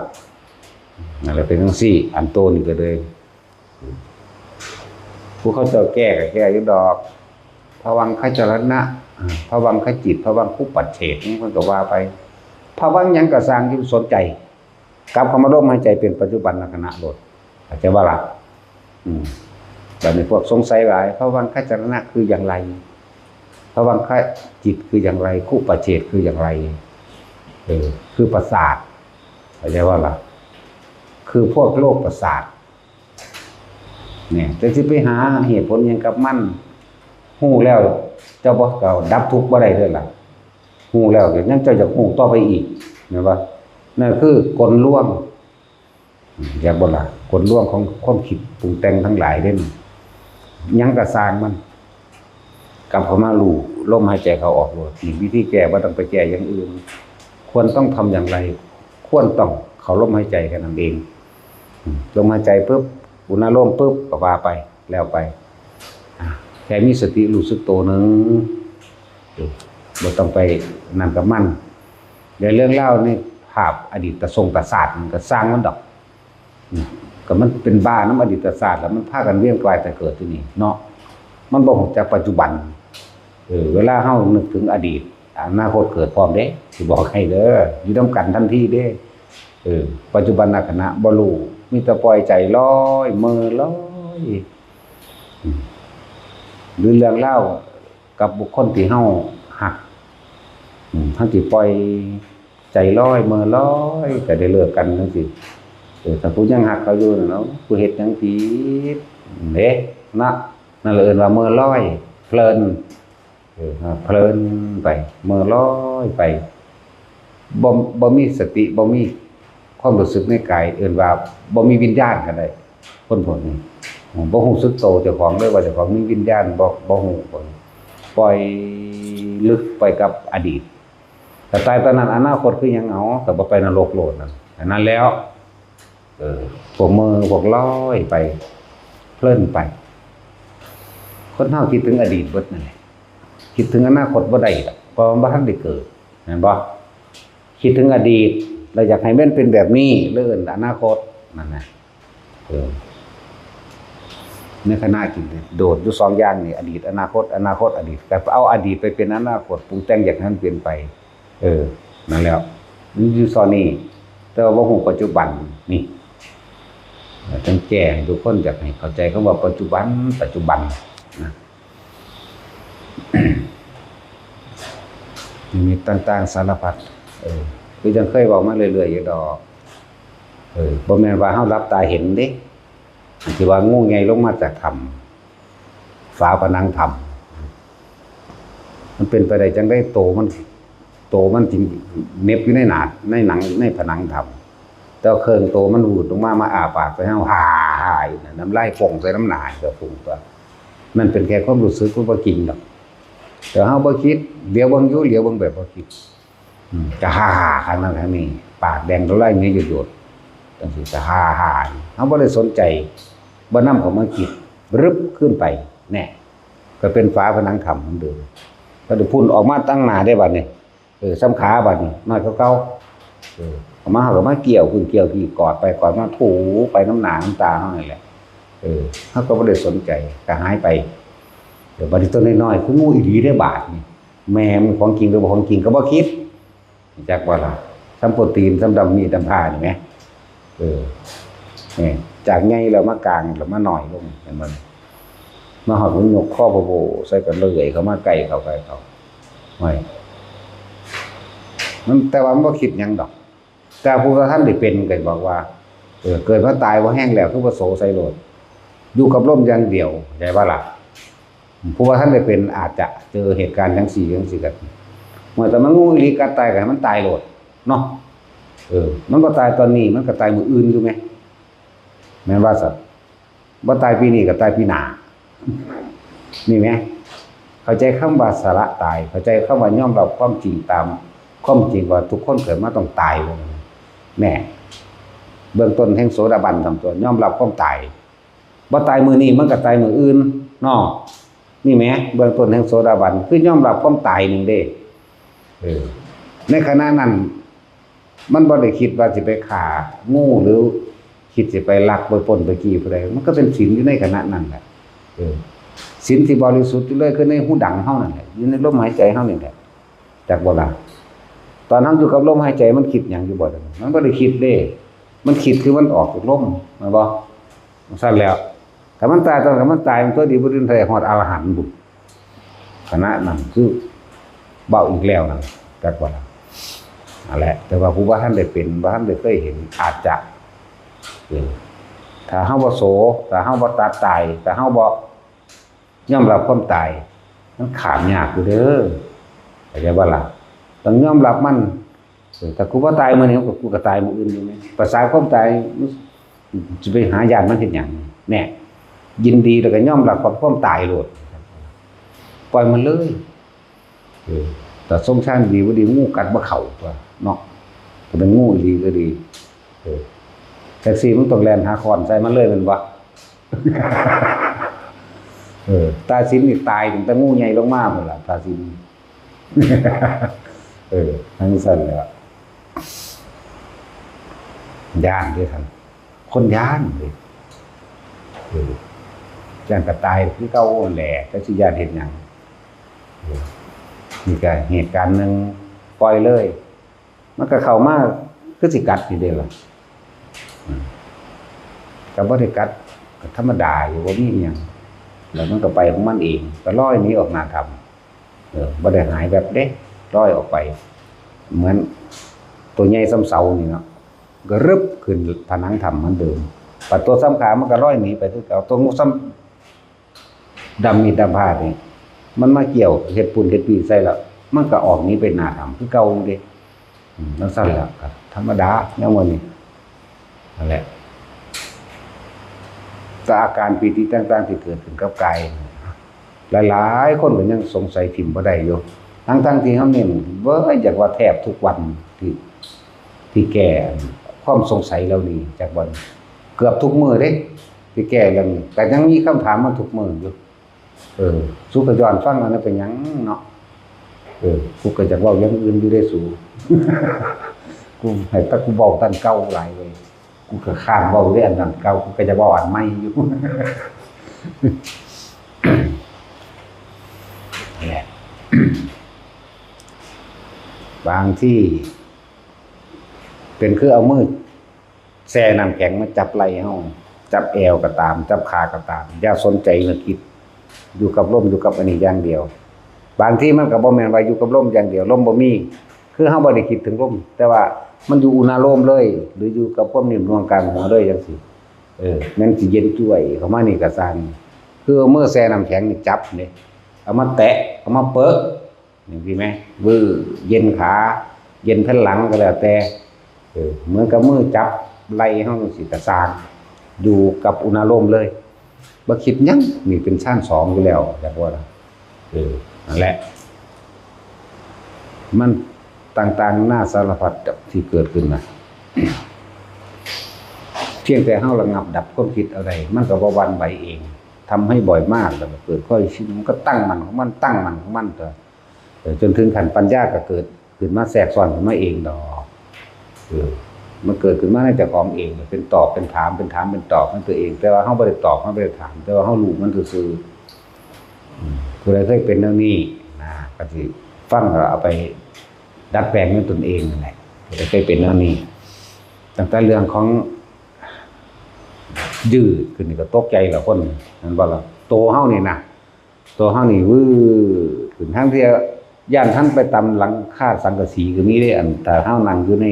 ນັ້ນແຫຼະ ເປັນຈັ່ງຊີ້ ອັນໂຕນີ້ກໍເລີຍ ຜູ້ເຂົາເຈົ້າແກ້ກໍແກ້ຢູ່ດອກ ພະວັງຄະຈະລະນະ ພະວັງຄະຈິດ ພະວັງຄຸປັດເສດ ເພິ່ນກໍວ່າໄປ ພະວັງຫຍັງກໍຊ່າງ ຢ່າໄປສົນໃຈ ກັບເຂົ້າມາລົມຫາຍໃຈເປັນປັດຈຸບັນນະຂະນະໂລດ ເຂົ້າໃຈບໍ່ລະ? ອືມ ບາດນີ້ພວກສົງໄສຫຼາຍ ພະວັງຄະຈະລະນະຄືຢ່າງໃດ? ພະວັງຄະຈິດຄືຢ່າງໃດ? ຄຸປັດເສດຄືຢ່າງໃດ? ເອີ ຄືປະສາດ ເຂົ້າໃຈບໍ່ລະ? ຄືພວກໂລກປະສາດ ນີ້ ແຕ່ຊິໄປຫາເຫດຜົນຫຍັງກັບມັນ ຮູ້ແລ້ວເຈົ້າບໍ່ ກໍດັບທຸກບໍ່ໄດ້ເດີ້ລະ ຮູ້ແລ້ວກໍຍັງເຈົ້າຢາກຮູ້ຕໍ່ໄປອີກ ແມ່ນບໍ່? ນັ້ນຄືກົນລວງ ເຂົ້າໃຈບໍ່ລະ? ກົນລວງຂອງຄວາມຄິດປຸງແຕ່ງທັງຫຼາຍເດ້ ຫຍັງກໍຊ່າງມັນ ກັບເຂົ້າມາຮູ້ລົມຫາຍໃຈເຂົ້າອອກໂລດ ນີ້ວິທີແກ້ ບໍ່ຕ້ອງໄປແກ້ຢ່າງອື່ນ ຄວນຕ້ອງທຳຢ່າງໃດ? ຄວນຕ້ອງເຂົ້າລົມຫາຍໃຈແຄ່ນັ້ນເອງ ອືມ ລົມຫາຍໃຈປຶບ ອຸນາໂລມປຶບ ກໍວ່າໄປ ແລ້ວໄປ ອາ ແຄ່ມີສະຕິຮູ້ສຶກໂຕໜຶ່ງ ເອີ ບໍ່ຕ້ອງໄປນັ້ນກັບມັນ ແລະເລື່ອງລາວໃນພາບອະດີດຕະສົງຕະຊາດ ມັນກໍຊ່າງມັນດອກ ອືມ ກໍມັນເປັນບ້ານຳອະດີດຕະຊາດ ແລ້ວມັນພາກັນວຽນວ່າຍຕາຍເກີດຢູ່ນີ້ເນາະ ມັນບໍ່ຮູ້ຈັກປັດຈຸບັນ ເອີ ເວລາເຮົານຶກເຖິງອະດີດ ອະນາຄົດເກີດພ້ອມເດ້ ຊິບອກໃຫ້ເດີ້ ຢູ່ນຳກັນທັນທີເດ້ ເອີ ປັດຈຸບັນນະຂະນະບໍ່ຮູ້ ມີແຕ່ປ່ອຍໃຈລອຍເມີລອຍ ອືມ ຫຼືເລື່ອງລາວ ກັບບຸກຄົນທີ່ເຮົາຮັກ ອືມ ເຮົາຊິປ່ອຍໃຈລອຍເມີລອຍ ກໍໄດ້ເລີກກັນຈັ່ງຊີ້ ເອີ ຖ້າຜູ້ຍັງຮັກເຂົາຢູ່ນັ້ນເນາະ ຜູ້ເຮັດຫຍັງຜິດເດ້ເນາະ ນັ້ນລະເອີ້ນວ່າເມີລອຍ ເພີນ ເອີ ເພີນໄປ ເມີລອຍໄປ ບໍ່ ບໍ່ມີສະຕິ ບໍ່ມີຄວາມຮູ້ສຶກໃນກາຍ ເອີ້ນວ່າບໍ່ມີວິນຍານກໍໄດ້ ຄົນພວກນີ້ ບໍ່ຮູ້ສຶກໂຕເຈົ້າຂອງເລີຍວ່າເຈົ້າຂອງມີວິນຍານ ບໍ່ ບໍ່ຮູ້ ປ່ອຍລຶກໄປກັບອະດີດ ຖ້າຕາຍຕອນນັ້ນ ອະນາຄົດຄືຫຍັງເອົາ ກໍບໍ່ໄປນະລົກໂລດນັ້ນ ອັນນັ້ນແລ້ວ ເອີ ພວກເມີພວກລອຍໄປ ເພີນໄປ ຄົນເຮົາຄິດເຖິງອະດີດເບິດນັ້ນແຫຼະ ຄິດເຖິງອະນາຄົດບໍ່ໄດ້ດອກ ເພາະວ່າມັນບໍ່ທັນໄດ້ເກີດ ແມ່ນບໍ່? ຄິດເຖິງອະດີດ ແລ້ວຢາກໃຫ້ມັນເປັນແບບນີ້ ເລີຍເອີ້ນອະນາຄົດ ນັ້ນນະ ເອີ ໃນຂະນະທີ່ໂດດຢູ່ສອງຢ່າງນີ້ ອະດີດ ອະນາຄົດ ອະນາຄົດ ອະດີດ ກໍເອົາອະດີດໄປເປັນອະນາຄົດ ປຸງແຕ່ງຢາກໃຫ້ມັນເປັນໄປ ເອີ ນັ້ນແຫຼະ ມັນຢູ່ສ່ວນນີ້ ແຕ່ວ່າບໍ່ຮູ້ປັດຈຸບັນນີ້ ຕ້ອງແກ້ໃຫ້ທຸກຄົນ ຢາກໃຫ້ເຂົ້າໃຈຄຳວ່າປັດຈຸບັນ ປັດຈຸບັນນະ ນິມິດຕ່າງໆສາລະພັດ ເອີ ຄືຈັ່ງເຄີຍເວົ້າມາເລື້ອຍໆຢູ່ດອກ ເອີ ບໍ່ແມ່ນວ່າເຮົາຫຼັບຕາເຫັນເດ້ ທີ່ວ່າງູໃຫຍ່ລົງມາຈາກຖ້ຳ ຝາຜະໜັງຖ້ຳ ມັນເປັນໄປໄດ້ຈັ່ງໃດ ໂຕມັນ ໂຕມັນຈິງເໜັບຢູ່ໃນໜ້າ ໃນໜັງ ໃນຜະໜັງຖ້ຳ ແຕ່ວ່າເຄິ່ງໂຕມັນຫວືດລົງມາ ມາອ້າປາກໃສ່ເຮົາ ຫາ ຫາ ນຳລາຍຟົ້ງໃສ່ນຳໜ້າ ກໍຟົ້ງຕົວະ ນັ້ນເປັນແຄ່ຄວາມຮູ້ສຶກ ມັນບໍ່ຈິງດອກ ແຕ່ເຮົາບໍ່ຄິດ ຫຼຽວເບິ່ງຢູ່ ຫຼຽວເບິ່ງແບບບໍ່ຄິດ ອືມ ກະຫາໆ ຂ້າງນັ້ນຂ້າງນີ້ ປາກແດງ ນ້ຳລາຍເຫຍື້ອຢົດໆ ຈັ່ງຊີ້ ກະຫາໆ ເຮົາບໍ່ໄດ້ສົນໃຈ ບໍ່ນຳເຂົ້າມາຄິດ ບຶບ ຄືນໄປ ແນ່ ກໍເປັນຝາຜະໜັງຖ້ຳເໝືອນເດີມ ກໍໄດ້ພຸ້ນອອກມາຕັ້ງໜ້າເດ້ບັດນີ້ ເອີ ສ່ຳຂາບັດນີ້ ນ້ອຍກວ່າເກົ່າ ເອີ ເອົາມາ ເຮົາກໍມາກ່ຽວພຸ້ນກ່ຽວພີ້ ກອດໄປກອດມາ ຖູໄປນຳໜ້ານຳຕາເຮົານັ້ນແຫຼະ ເອີ ເຮົາກໍບໍ່ໄດ້ສົນໃຈ ກໍຫາຍໄປ ເອີ ບັດນີ້ຕົວນ້ອຍໆ ຄືງູອີ່ຫຼີເດ້ບາດນີ້ ແມ່ນຂອງຈິງຫຼືບໍ່ຂອງຈິງກໍບໍ່ຄິດ ຮູ້ຈັກບໍ່ລະ? ສ່ຳໂປຣຕີນ ສ່ຳດຳມີດດຳພານີ້ແໝ ເອີ ນີ້ ຈາກໃຫຍ່ແລ້ວມາກາງ ແລ້ວມານ້ອຍລົງ ເຫັນບໍ່? ມາຮອດມັນຍົກຄໍໂບໂບໃສ່ກັນ ເລື່ອຍເຂົ້າມາໃກ້ເຂົ້າ ໃກ້ເຂົ້າ ໂອ້ຍ ມັນ ແຕ່ວ່າມັນບໍ່ຄິດຫຍັງດອກ ແຕ່ຜູ້ບໍ່ທັນໄດ້ເປັນກໍບອກວ່າ ເອີ ເກີດມາຕາຍພໍແຮງແລ້ວ ຄືບໍ່ໂສໃສ່ໂລດ ຢູ່ກັບລົມຢ່າງດຽວ ເຂົ້າໃຈບໍ່ລະ? ຜູ້ບໍ່ທັນໄດ້ເປັນອາດຈະເຈີເຫດການຈັ່ງຊີ້ຈັ່ງຊີ້ກໍ ເມື່ອແຕ່ມັນງູອີ່ຫຼີກັດຕາຍກໍໃຫ້ມັນຕາຍໂລດເນາະ ເອີ ມັນບໍ່ຕາຍຕອນນີ້ ມັນກໍຕາຍມື້ອື່ນຢູ່ແມ ແມ່ນວ່າຊັ້ນ ບໍ່ຕາຍປີນີ້ກໍຕາຍປີໜ້າ ນີ້ແມ ເຂົ້າໃຈຄຳວ່າສະຫຼະຕາຍ ເຂົ້າໃຈຄຳວ່າຍອມຮັບຄວາມຈິງຕາມຄວາມຈິງວ່າທຸກຄົນເກີດມາຕ້ອງຕາຍ ແນ່ ເບື້ອງຕົ້ນແຫ່ງໂສດາບັນ ທຳຕົວຍອມຮັບຄວາມຕາຍ ບໍ່ຕາຍມື້ນີ້ມັນກໍຕາຍມື້ອື່ນເນາະ ນີ້ແໝ ເບື້ອງຕົ້ນແຫ່ງໂສດາບັນ ຄືຍອມຮັບຄວາມຕາຍໜຶ່ງເດ້ ເອີ ໃນຂະນະນັ້ນ ມັນບໍ່ໄດ້ຄິດວ່າຊິໄປຂ້າງູ ຫຼື ຄິດຊິໄປລັກໄປປຸ້ນໄປຈີ້ຜູ້ໃດ ມັນກໍເປັນສິນຢູ່ໃນຂະນະນັ້ນແຫຼະ ເອີ ສິນທີ່ບໍລິສຸດຢູ່ເລີຍ ຄືໃນຫູດັງເຮົານັ້ນແຫຼະ ຢູ່ໃນລົມຫາຍໃຈເຮົານີ້ແຫຼະ ຈັກບໍ່ລະ? ຕອນເຮົາຢູ່ກັບລົມຫາຍໃຈ ມັນຄິດຫຍັງຢູ່ບໍ່? ມັນບໍ່ໄດ້ຄິດເດ້ ມັນຄິດຄືມັນອອກຈາກລົມ ແມ່ນບໍ່? ຈັ່ງຊັ້ນແຫຼະ ຖ້າມັນຕາຍ ຕອນ ຖ້າມັນຕາຍ ມັນຕົວະດີບໍ່ດິນໄທຮອດອະລະຫັນພຸ້ນ ຂະນະນັ້ນຄືເວົ້າອີກແລ້ວນັ້ນ ຈັກວ່ານັ້ນແຫຼະ ແຕ່ວ່າຜູ້ບໍ່ທັນໄດ້ເປັນ ບໍ່ທັນໄດ້ເຄີຍເຫັນ ອາດຈະ ເອີ ຖ້າເຮົາບໍ່ໂສ ຖ້າເຮົາບໍ່ຕັດຕາຍ ຖ້າເຮົາບໍ່ຍອມຮັບຄວາມຕາຍ ມັນຂ້າມຍາກຢູ່ເດີ ເຂົ້າໃຈບໍ່ລະ? ຕ້ອງຍອມຮັບມັນ ເອີ ຖ້າກູບໍ່ຕາຍມື້ນີ້ ກູກໍຕາຍມື້ອື່ນຢູ່ແມ ປະສາຄວາມຕາຍ ຊິໄປຫາຢ້ານມັນເຮັດຫຍັງ ແນ່ ຍິນດີແລ້ວກໍຍອມຮັບກັບຄວາມຕາຍໂລດ ປ່ອຍມັນເລີຍ ເອີ ຖ້າຊົງຊານດີບໍ່ດີ ງູກັດບໍ່ເຂົ້າຕົວະເນາະ ຖ້າເປັນງູອີ່ຫຼີກໍດີ ເອີ ຈັ່ງຊີ້ ມຶງຕ້ອງແລ່ນຫາຄ້ອນໃສ່ມັນເລີຍແມ່ນບໍ່? ເອີ ຕາສິນນີ້ຕາຍຕັ້ງແຕ່ງູໃຫຍ່ລົງມາພຸ້ນລະ ຕາສິນ ເອີ ຈັ່ງຊັ້ນແຫຼະ ຢ້ານເດ້ທ່ານ ຄົນຢ້ານເດ້ ເອີ ຢ້ານກະຕ່າຍຄືເກົ່າຫັ້ນແຫຼະ ຈັກຊິຢ້ານເຮັດຫຍັງ ເອີ ນີ້ກະເຫດການໜຶ່ງ ປ່ອຍເລີຍ ມັນກໍເຂົ້າມາຄືຊິກັດນີ້ເດ້ລະ ອືມ ກໍບໍ່ໄດ້ກັດ ກໍທຳມະດາຢູ່ ບໍ່ມີຫຍັງ ແລ້ວມັນກໍໄປຂອງມັນເອງ ກໍລອຍໜີອອກໜ້າຖ້ຳ ເອີ ບໍ່ໄດ້ຫາຍແວັບເດ້ ລອຍອອກໄປ ເໝືອນໂຕໃຫຍ່ສ່ຳເສົານີ້ເນາະ ກໍຣຶບຂຶ້ນຜະໜັງຖ້ຳເໝືອນເດີມ. ບັດຕົວສ່ຳຂາມັນກໍລອຍໜີໄປຄືເກົ່າ. ຕົວງູສ່ຳດຳມີດດຳພາດນີ້ ມັນມາກ່ຽວເຮັດປຸ້ນເຮັດປີໃສ່ແລ້ວ ມັນກໍອອກໜີໄປໜ້າຖ້ຳຄືເກົ່າເດ້. ອືມ ຈັ່ງຊັ້ນແຫຼະ ກໍທຳມະດາແນວໝູ່ນີ້. ນັ້ນແຫຼະ ແຕ່ອາການປີຕິຕ່າງໆທີ່ເກີດຂຶ້ນກັບກາຍ ຫຼາຍໆຄົນກໍຍັງສົງໄສຖິ້ມບໍ່ໄດ້ຢູ່ ທັງໆທີ່ເຮົາເນັ້ນເວີ້ຍ ຢາກວ່າແທບທຸກວັນທີ່ ທີ່ແກ້ຄວາມສົງໄສເຫຼົ່ານີ້ຈັກວັນ ເກືອບທຸກມື້ເດ້ ທີ່ແກ້ເລື່ອງນີ້ ກໍຍັງມີຄຳຖາມມາທຸກມື້ຢູ່. ເອີ ສູກໍຍ້ອນຟັງເອົານະ ເປັນຫຍັງເນາະ? ເອີ ກູກໍຢາກເວົ້າຢ່າງອື່ນຢູ່ເດ້ສູ ກູໃຫ້ແຕ່ກູເວົ້າອັນເກົ່າຫຼາຍເວີຍ. ກູກໍຄ້ານເວົ້າເລື່ອງອັນເກົ່າ ກູກໍຢາກເວົ້າອັນໃໝ່ຢູ່. ແຫຼະ ບາງທີເປັນຄືເອົາມືແຊ່ນ້ຳແຂງມາຈັບໄຫຼ່ເຮົາ ຈັບແອວກໍຕາມ ຈັບຂາກໍຕາມ ຢ່າສົນໃຈນຶກຄິດ ຢູ່ກັບລົມ ຢູ່ກັບອັນນີ້ຢ່າງດຽວ. ບາງທີມັນກໍບໍ່ແມ່ນວ່າຢູ່ກັບລົມຢ່າງດຽວ ລົມບໍ່ມີ ຄືເຮົາບໍ່ໄດ້ຄິດເຖິງລົມ ແຕ່ວ່າມັນຢູ່ອຸນາໂລມເລີຍ ຫຼືຢູ່ກັບຄວາມໜິ່ມໜ່ວງກາງຫົວເລີຍຈັ່ງຊີ້ ເອີ ແມ່ນຊິເຢັນຈ້ວຍເຂົ້າມານີ້ກໍຊ່າງ ຄືເອົາມືແຊ່ນ້ຳແຂງນີ້ຈັບເດ້ ເອົາມາແຕະ ເອົາມາເປິະ ຈັ່ງຊີ້ແມ ວື ເຢັນຂາ ເຢັນແຜ່ນຫຼັງກໍແລ້ວແຕ່ ເອີ ເໝືອນກັບມືຈັບໄຫຼ່ເຮົາຈັ່ງຊີ້ກໍຊ່າງ ຢູ່ກັບອຸນາໂລມເລີຍ ບໍ່ຄິດຫຍັງ ນີ້ເປັນຊານສອງຢູ່ແລ້ວ ຢາກວ່າ ເອີ ນັ້ນແຫຼະ ມັນຕ່າງໆນານາສາລະພັດທີ່ເກີດຂຶ້ນນະ ພຽງແຕ່ເຮົາລະງັບດັບຄວາມຄິດເອົາໄດ້ ມັນກໍບໍ່ຫວັ່ນໄຫວເອງ. ທຳໃຫ້ບ່ອຍມາກ ແລ້ວກໍເກີດຄວາມຊິນ ມັນກໍຕັ້ງໝັ້ນຂອງມັນ ຕັ້ງໝັ້ນຂອງມັນຕົວະ ເອີ ຈົນເຖິງຂັ້ນປັນຍາກໍເກີດຂຶ້ນມາແຊກຊ້ອນຂຶ້ນມາເອງດອກ. ເອີ ມັນເກີດຂຶ້ນມາໃນເຈົ້າຂອງເອງ ເປັນຕອບເປັນຖາມ ເປັນຖາມເປັນຕອບໃນຕົວເອງ ແຕ່ວ່າເຮົາບໍ່ໄດ້ຕອບ ເຮົາບໍ່ໄດ້ຖາມ ແຕ່ວ່າເຮົາຮູ້ມັນຊື່ໆ. ອືມ ຜູ້ໃດເຄີຍເປັນແນວນີ້ນະ ກໍຊິຟັງແລ້ວເອົາໄປດັດແປງໃນຕົນເອງນັ້ນແຫຼະ. ຜູ້ໃດເຄີຍເປັນແນວນີ້ ຕັ້ງແຕ່ເລື່ອງຂອງຍືດຂຶ້ນນີ້ກໍຕົກໃຈແລ້ວຄົນ ແມ່ນບໍ່ລະ? ໂຕເຮົານີ້ນະ ໂຕເຮົານີ້ວືດຂຶ້ນ ທາງເທື່ອຢ້ານທັນໄປຕຳຫຼັງຄາສັງກະສີກໍມີເດ້ ອັນ ຖ້າເຮົານັ່ງຢູ່ໃນ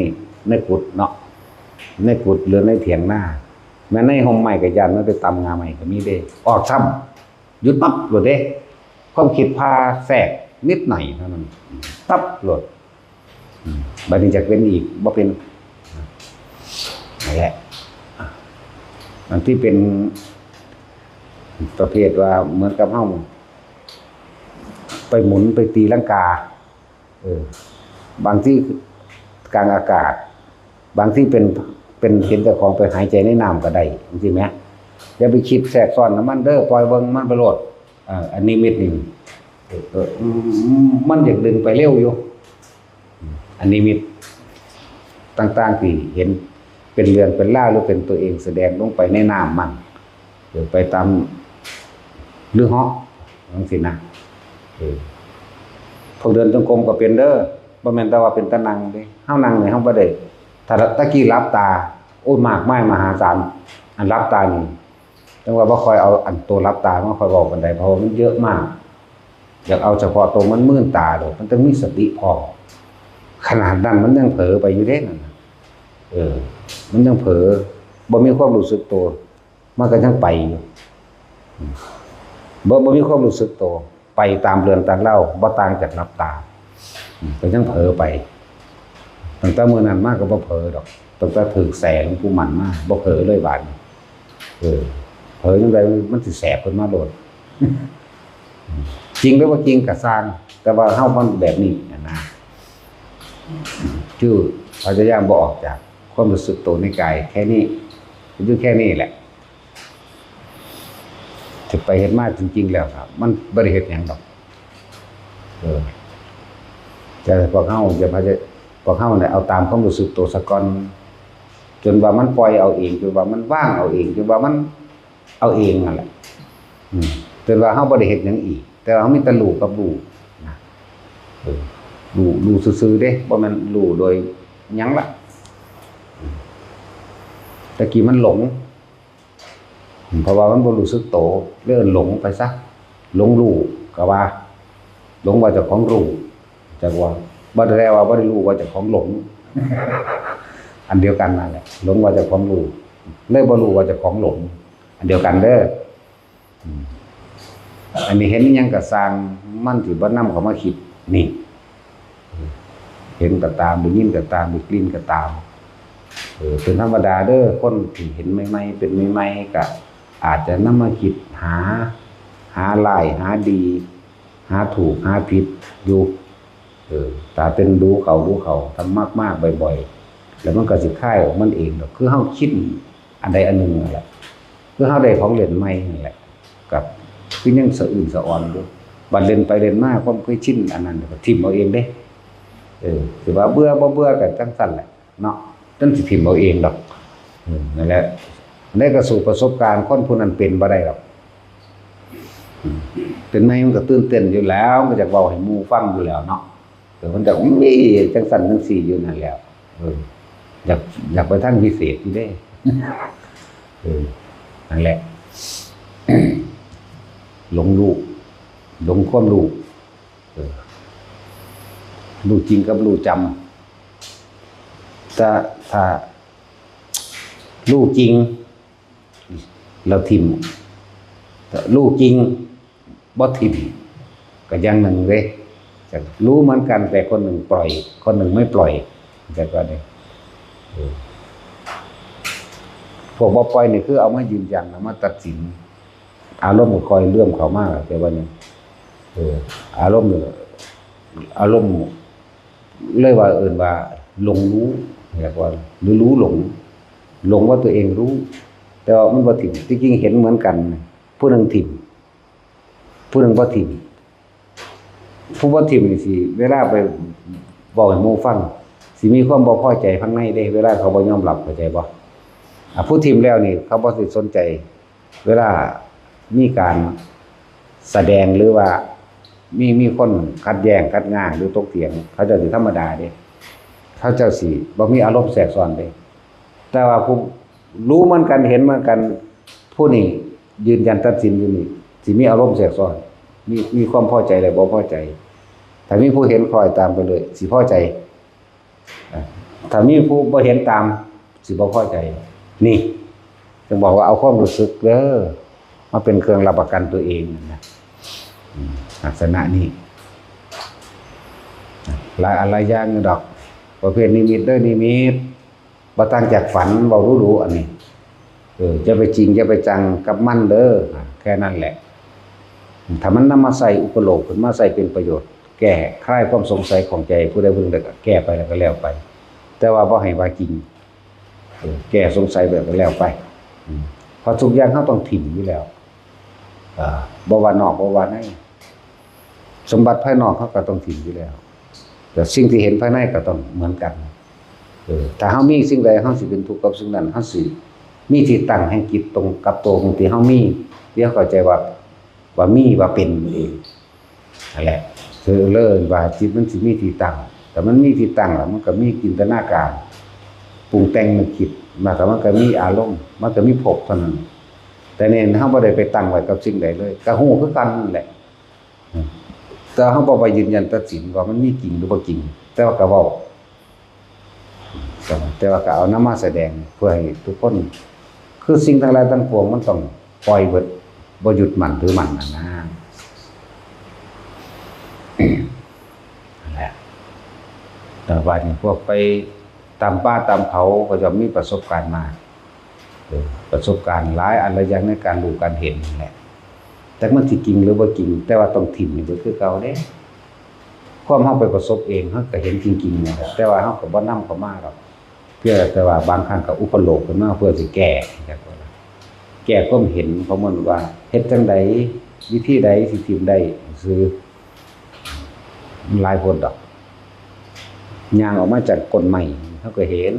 ໃນກຸດເນາະ ໃນກຸດ ຫຼື ໃນຖຽງນາ ແມ່ນໃນຮົ່ມໄມ້ກໍຢ້ານມັນໄປຕຳງ່າໄມ້ກໍມີເດ້ ອອກຊ້ຳ ຢຸດປັບໂລດເດ້ ຄວາມຄິດຜ່າແຊກນິດໜ້ອຍເທົ່ານັ້ນ ຕັບໂລດ. ອືມ ບັດນີ້ຈະເປັນອີກ ບໍ່ເປັນ ນັ້ນແຫຼະ ອັນທີ່ເປັນປະເພດວ່າເໝືອນກັບເຮົາໄປໝູນໄປຕີລັງກາ ເອີ ບາງທີກາງອາກາດ ບາງທີເປັນ ເປັນ ເຫັນເຈົ້າຂອງໄປຫາຍໃຈໃນນ້ຳກໍໄດ້ ຈັ່ງຊີ້ແໝ. ຢ່າໄປຄິດແຊກຊ້ອນນຳມັນເດີ ປ່ອຍເບິ່ງມັນໄປໂລດ. ເອີ ອັນນິມິດນີ້ ເອີ ເອີ ອືມ ມັນຢາກດຶງໄປເລັວຢູ່ ອັນນິມິດຕ່າງໆທີ່ເຫັນເປັນເລື່ອງເປັນລາວ ຫຼືເປັນຕົວເອງສະແດງລົງໄປໃນນ້ຳມັນ ຫຼືໄປຕາມລືເຫາະຈັ່ງຊີ້ນະ. ເອີ ພວກເດີນຈົງກົມກໍເປັນເດີ ບໍ່ແມ່ນແຕ່ວ່າເປັນຕານັ່ງເດ້ ເຮົານັ່ງນີ້ເຮົາບໍ່ໄດ້ ຖ້າຕະກີ້ຫຼັບຕາ ໂອ້ຍ ມາກມາຍມະຫາສານ ອັນຫຼັບຕານີ້ ຈັ່ງວ່າບໍ່ຄ່ອຍເອົາອັນໂຕຫຼັບຕາມາຄ່ອຍເວົ້າປານໃດ ເພາະວ່າມັນເຍອະມາກ ຢາກເອົາສະເພາະໂຕມັນມືນຕາໂລດ ມັນຕ້ອງມີສະຕິພ້ອມ. ຂະໜາດນັ້ນມັນຍັງເຜີໄປຢູ່ເດ້ນັ້ນນະ ເອີ ມັນຍັງເຜີ ບໍ່ມີຄວາມຮູ້ສຶກໂຕ ມັນກໍຍັງໄປຢູ່ ບໍ່ ບໍ່ມີຄວາມຮູ້ສຶກໂຕ ໄປຕາມເລື່ອງຕາມລາວ ບໍ່ຕ່າງຈາກຫຼັບຕາ ກໍຍັງເຜີໄປ. ຕັ້ງແຕ່ມື້ນັ້ນມາກໍບໍ່ເຜີດອກ ຕັ້ງແຕ່ຖືກແສຫຼວງປູ່ໝັ້ນມາ ບໍ່ເຜີເລີຍບາດນີ້. ເອີ ເຜີຈັ່ງໃດ ມັນ ມັນຊິແສບຂຶ້ນມາໂລດ. ຈິງຫຼືບໍ່ຈິງກໍຊ່າງ ແຕ່ວ່າເຮົາມັນແບບນີ້ຫັ້ນນະ ຄືພະຍາຍາມບໍ່ອອກຈາກຄວາມຮູ້ສຶກໂຕໃນກາຍແຄ່ນີ້ ຢູ່ແຄ່ນີ້ແຫຼະ. ເຮັດໄປເຮັດມາຈິງໆແລ້ວ ມັນບໍ່ໄດ້ເຮັດຫຍັງດອກ. ເອີ ແຕ່ພວກເຮົາ ຢ່າພະຍາ ພວກເຮົານີ້ເອົາຕາມຄວາມຮູ້ສຶກໂຕສາກ່ອນ ຈົນວ່າມັນປ່ອຍເອົາເອງ ຈົນວ່າມັນວາງເອົາເອງ ຈົນວ່າມັນເອົາເອງນັ້ນແຫຼະ. ອືມ ຈົນວ່າເຮົາບໍ່ໄດ້ເຮັດຫຍັງອີກ ແຕ່ວ່າເຮົາມີແຕ່ຮູ້ກັບຮູ້ນະ. ເອີ ຮູ້ ຮູ້ຊື່ໆເດ້ ບໍ່ແມ່ນຮູ້ໂດຍຫຍັງລະ. ອືມ ແຕ່ກີ້ມັນຫຼົງ ເພາະວ່າມັນບໍ່ຮູ້ສຶກໂຕ ເລີຍເອີ້ນຫຼົງໄປຊະ. ຫຼົງຮູ້ກໍວ່າ ຫຼົງວ່າເຈົ້າຂອງຮູ້ ຈັກວ່າ ບໍ່ໄດ້ແປວ່າບໍ່ໄດ້ຮູ້ວ່າເຈົ້າຂອງຫຼົງ. ອັນດຽວກັນນັ້ນແຫຼະ ຫຼົງວ່າເຈົ້າຂອງຮູ້ ເລີຍບໍ່ຮູ້ວ່າເຈົ້າຂອງຫຼົງ ອັນດຽວກັນເດີ. ອືມ ອັນນີ້ເຫັນອີ່ຫຍັງກໍຊ່າງ ມັນຊິບໍ່ນຳເຂົ້າມາຄິດ ນີ້ ເຫັນກໍຕາມ ໄດ້ຍິນກໍຕາມ ໄດ້ກິ່ນກໍຕາມ ເອີ ເປັນທຳມະດາເດີ. ຄົນທີ່ເຫັນໃໝ່ໆ ເປັນໃໝ່ໆ ກໍອາດຈະນຳມາຄິດ ຫາ ຫາຮ້າຍ ຫາດີ ຫາຖືກ ຫາຜິດຢູ່. ເອີ ຖ້າເປັນດູເຂົ້າ ດູເຂົ້າ ຖ້າມັກມາບ່ອຍໆ ແລ້ວມັນກໍຊິຄາຍອອກມັນເອງດອກ. ຄືເຮົາຊິນອັນໃດອັນໜຶ່ງນັ້ນແຫຼະ ຄືເຮົາໄດ້ຂອງຫຼິ້ນໃໝ່ນັ້ນແຫຼະ ກໍຄືຍັງສະອືນສະອອນຢູ່. ບັດຫຼິ້ນໄປຫຼິ້ນມາ ຄວາມເຄີຍຊິນອັນນັ້ນກໍຖິ້ມເອົາເອງເດ້. ເອີ ຊິວ່າເບື່ອບໍ່ເບື່ອກໍຈັ່ງຊັ້ນແຫຼະເນາະ ມັນຊິຖິ້ມເອົາເອງດອກ. ເອີ ນັ້ນແຫຼະ ໃນກະສູບປະສົບການ ຄົນຜູ້ນັ້ນເປັນບໍ່ໄດ້ດອກ. ເປັນໃໝ່ມັນກໍຕື່ນເຕັ້ນຢູ່ແລ້ວ ມັນກໍຢາກເວົ້າໃຫ້ໝູ່ຟັງຢູ່ແລ້ວເນາະ. ເອີ ມັນກໍມີຈັ່ງຊັ້ນຈັ່ງຊີ້ຢູ່ນັ້ນແຫຼະ. ເອີ ຢາກ ຢາກໄປທາງພິເສດຢູ່ເດ້. ເອີ ນັ້ນແຫຼະ ຫຼົງຮູ້ ຫຼົງຄວາມຮູ້ ເອີ ຮູ້ຈິງກັບຮູ້ຈຳ. ຖ້າ ຖ້າຮູ້ຈິງ ແລ້ວຖິ້ມ ຖ້າຮູ້ຈິງບໍ່ຖິ້ມ ກໍຢ່າງໜຶ່ງເດ້. ຈະຮູ້ເໝືອນກັນ ແຕ່ຄົນໜຶ່ງປ່ອຍ ຄົນໜຶ່ງໄມ່ປ່ອຍ ແຕ່ກໍໄດ້ ເອີ ພວກບໍ່ປ່ອຍນີ້ ຄືເອົາມາຢືນຢັນ ເອົາມາຕັດສິນ ອາລົມກໍຄ່ອຍເລື່ອມເຂົ້າມາ ແຕ່ວ່າຫຍັງ ເອີ ອາລົມ ອາລົມ ເລີຍວ່າເອີ້ນວ່າຫຼົງຮູ້ ເອີ້ນວ່າ ຫຼື ຮູ້ຫຼົງ ຫຼົງວ່າຕົວເອງຮູ້ ແຕ່ວ່າມັນບໍ່ຖິ້ມ. ທີ່ຈິງເຫັນເໝືອນກັນ ຜູ້ໜຶ່ງຖິ້ມ ຜູ້ໜຶ່ງບໍ່ຖິ້ມ. ຜູ້ບໍ່ຖິ້ມນີ້ຊິ ເວລາໄປເວົ້າໃຫ້ໝູ່ຟັງ ຊິມີຄວາມບໍ່ພໍໃຈພາຍໃນເດ້ ເວລາເຂົາບໍ່ຍອມຮັບ ເຂົ້າໃຈບໍ່? ອາ ຜູ້ຖິ້ມແລ້ວນີ້ ເຂົາບໍ່ໄດ້ສົນໃຈ ເວລາມີການສະແດງ ຫຼືວ່າມີ ມີຄົນຂັດແຍ່ງຂັດຫຍ້າງ ຫຼືຕົກຖຽງ ເຂົາເຈົ້າຊິທຳມະດາເດ້ ເຂົາເຈົ້າຊິບໍ່ມີອາລົມແຊກຊ້ອນເດ້. ແຕ່ວ່າຜູ້ຮູ້ເໝືອນກັນ ເຫັນເໝືອນກັນ ຜູ້ນີ້ຢືນຢັນຕັດສິນຢູ່ນີ້ ຊິມີອາລົມແຊກຊ້ອນ ມີ ມີຄວາມພໍໃຈ ແລະ ບໍ່ພໍໃຈ. ຖ້າມີຜູ້ເຫັນຄ້ອຍຕາມໄປເລີຍ ຊິພໍໃຈ. ອາ ຖ້າມີຜູ້ບໍ່ເຫັນຕາມ ຊິບໍ່ພໍໃຈ. ນີ້ຈຶ່ງບອກວ່າເອົາຄວາມຮູ້ສຶກເດີ ມາເປັນເຄື່ອງຮັບປະກັນຕົວເອງນະ. ອາ ລັກສະນະນີ້ ອາ ຫຼາຍອັນຫຼາຍຢ່າງຢູ່ດອກ ປະເພດນິມິດເດີ ນິມິດ ບໍ່ຕ່າງຈາກຝັນ ເວົ້າດູໆ ອັນນີ້. ເອີ ຢ່າໄປຈິງ ຢ່າໄປຈັງກັບມັນເດີ ແຄ່ນັ້ນແຫຼະ. ຖ້າມັນນຳມາໃຊ້ ອຸປະໂລກຂຶ້ນມາໃຊ້ເປັນປະໂຫຍດ ແກ້ຄາຍຄວາມສົງໄສຂ້ອງໃຈຜູ້ໃດຜູ້ໜຶ່ງ ແລ້ວກໍແກ້ໄປ ແລ້ວກໍແລ້ວໄປ ແຕ່ວ່າບໍ່ໃຫ້ວ່າຈິງ. ເອີ ແກ້ສົງໄສໄປ ແລ້ວໄປ. ອືມ ເພາະທຸກຢ່າງເຮົາຕ້ອງຖິ້ມຢູ່ແລ້ວ ເອີ ບໍ່ວ່ານອກ ບໍ່ວ່າໃນ. ສົມບັດພາຍນອກເຮົາກໍຕ້ອງຖິ້ມຢູ່ແລ້ວ ແຕ່ສິ່ງທີ່ເຫັນພາຍໃນກໍຕ້ອງເໝືອນກັນ. ເອີ ຖ້າເຮົາມີສິ່ງໃດ ເຮົາຊິເປັນທຸກກັບສິ່ງນັ້ນ ເຮົາຊິມີທີ່ຕັ້ງແຫ່ງຈິດຕົງກັບຕົວຂອງທີ່ເຮົາມີ ທີ່ເຮົາເຂົ້າໃຈວ່າ ວ່າມີ ວ່າເປັນນັ້ນເອງ. ນັ້ນແຫຼະ ເລີຍວ່າຈິດມັນຊິມີທີ່ຕັ້ງ ຖ້າມັນມີທີ່ຕັ້ງແລ້ວ ມັນກໍມີຈິນຕະນາການ ປຸງແຕ່ງນຶກຄິດ ແລ້ວກໍມັນກໍມີອາລົມ ມັນກໍມີພົບເທົ່ານັ້ນ. ແຕ່ນີ້ເຮົາບໍ່ໄດ້ໄປຕັ້ງໄວ້ກັບສິ່ງໃດເລີຍ ກໍຮູ້ຄືກັນນັ້ນແຫຼະ. ແຕ່ເຮົາບໍ່ໄປຢືນຢັນຕັດສິນວ່າມັນມີຈິງຫຼືບໍ່ຈິງ ແຕ່ວ່າກໍເວົ້າ ແຕ່ວ່າກໍເອົານຳມາສະແດງເພື່ອໃຫ້ທຸກຄົນ ຄືສິ່ງທັງຫຼາຍທັງປວງມັນຕ້ອງປ່ອຍເບິດ ບໍ່ຍຶດໝັ້ນຖືໝັ້ນຫັ້ນນາ. ນັ້ນແຫຼະ ແຕ່ວ່ານີ້ພວກໄປຕາມປ່າຕາມເຂົາ ເຂົາເຈົ້າມີປະສົບການມາ ເອີ ປະສົບການຫຼາຍອັນຫຼາຍຢ່າງໃນການຮູ້ການເຫັນນັ້ນແຫຼະ. ຈັກມັນຊິຈິງຫຼືບໍ່ຈິງ ແຕ່ວ່າຕ້ອງຖິ້ມໃຫ້ເບິດຄືເກົ່າເດ້. ຄວາມເຮົາໄປປະສົບເອງ ເຮົາກໍເຫັນຈິງໆນັ້ນແຫຼະ ແຕ່ວ່າເຮົາກໍບໍ່ນຳເຂົ້າມາດອກ ພຽງແຕ່ວ່າບາງຄັ້ງກໍອຸປະໂລກຂຶ້ນມາເພື່ອຊິແກ້ ແກ້ຄວາມເຫັນຂອງມັນວ່າເຮັດຈັ່ງໃດ ວິທີໃດຊິຖິ້ມໄດ້ຊື່. ມັນຫຼາຍໂພດດອກ ຍ່າງອອກມາຈາກຕົ້ນໄມ້ເຮົາກໍເຫັນ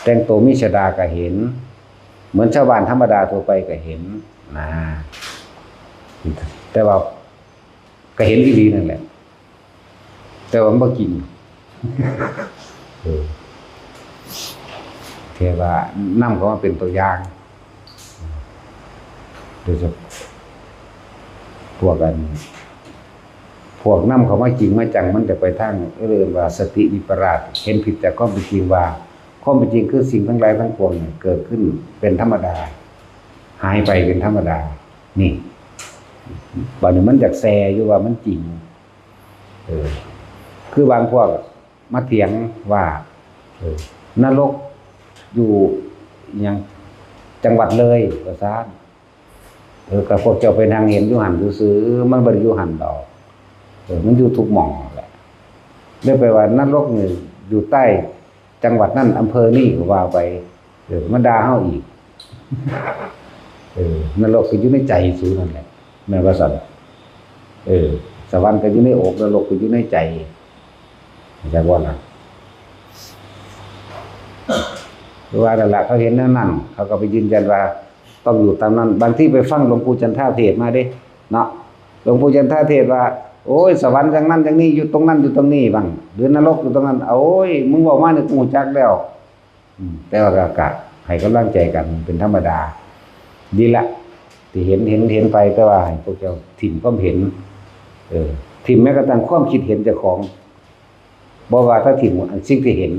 ແຕ່ງໂຕມີຊະດາກໍເຫັນ ເໝືອນຊາວບ້ານທຳມະດາທົ່ວໄປກໍເຫັນນະ ແຕ່ວ່າກໍເຫັນອີ່ຫຼີນັ້ນແຫຼະ ແຕ່ວ່າມັນບໍ່ກິນ ເອີ ແຄ່ວ່ານຳເຂົ້າມາເປັນຕົວຢ່າງ ໂດຍສະເພາະພວກອັນ ພວກນຳເຂົ້າມາຈິງມາຈັງ ມັນຈະໄປທາງ ເອີ້ນວ່າສະຕິວິປະລາດ ເຫັນຜິດຈາກຄວາມເປັນຈິງວ່າ ຄວາມເປັນຈິງຄືສິ່ງທັງຫຼາຍທັງປວງນີ້ເກີດຂຶ້ນເປັນທຳມະດາ ຫາຍໄປເປັນທຳມະດາ. ນີ້ ບາດນີ້ມັນຢາກແຊ່ຢູ່ວ່າມັນຈິງ. ເອີ ຄືບາງພວກມາຖຽງວ່າ ເອີ ນະລົກຢູ່ຫຍັງ ຈັງຫວັດເລີຍ ວ່າຊັ້ນ. ເອີ ກໍພວກເຈົ້າໄປນັ່ງເຫັນຢູ່ຫັ້ນຊື່ໆ ມັນບໍ່ໄດ້ຢູ່ຫັ້ນດອກ. ເອີ ມັນຢູ່ທຸກໝ່ອງຫັ້ນແຫຼະ. ແລ້ວໄປວ່ານະລົກນີ້ຢູ່ໃຕ້ຈັງຫວັດນັ້ນ ອຳເພີນີ້ ກໍວ່າໄປ. ເອີ ມາດ່າເຮົາອີກ. ເອີ ນະລົກກໍຢູ່ໃນໃຈສູນັ້ນແຫຼະ ແມ່ນວ່າຊັ້ນ. ເອີ ສະຫວັນກໍຢູ່ໃນອົກ ນະລົກກໍຢູ່ໃນໃຈ. ເຂົ້າໃຈບໍ່ລະ? ຄືວ່ານັ້ນລະ ເຂົາເຫັນແນວນັ້ນ ເຂົາກໍໄປຢືນຢັນວ່າຕ້ອງຢູ່ຕາມນັ້ນ. ບາງທີໄປຟັງຫຼວງປູ່ຈັນທາເທດມາເດ້ເນາະ, ຫຼວງປູ່ຈັນທາເທດວ່າ ໂອ້ຍ ສະຫວັນຢ່າງນັ້ນຢ່າງນີ້ ຢູ່ຕົງນັ້ນຢູ່ຕົງນີ້ ບາງ ຫຼືນະລົກຢູ່ຕົງນັ້ນ. ໂອ້ຍ ມຶງເວົ້າມານີ້ ກູຮູ້ຈັກແລ້ວ. ອືມ ແຕ່ວ່າກໍ ກໍໃຫ້ກຳລັງໃຈກັນເປັນທຳມະດາ. ດີລະ ທີ່ເຫັນ ເຫັນ ເຫັນໄປ ແຕ່ວ່າໃຫ້ພວກເຈົ້າຖິ້ມຄວາມເຫັນ ເອີ ຖິ້ມແມ້ກະທັ້ງຄວາມຄິດເຫັນເຈົ້າຂອງ. ບໍ່ວ່າແຕ່ຖິ້ມອັນສິ່ງທີ່ເຫັນ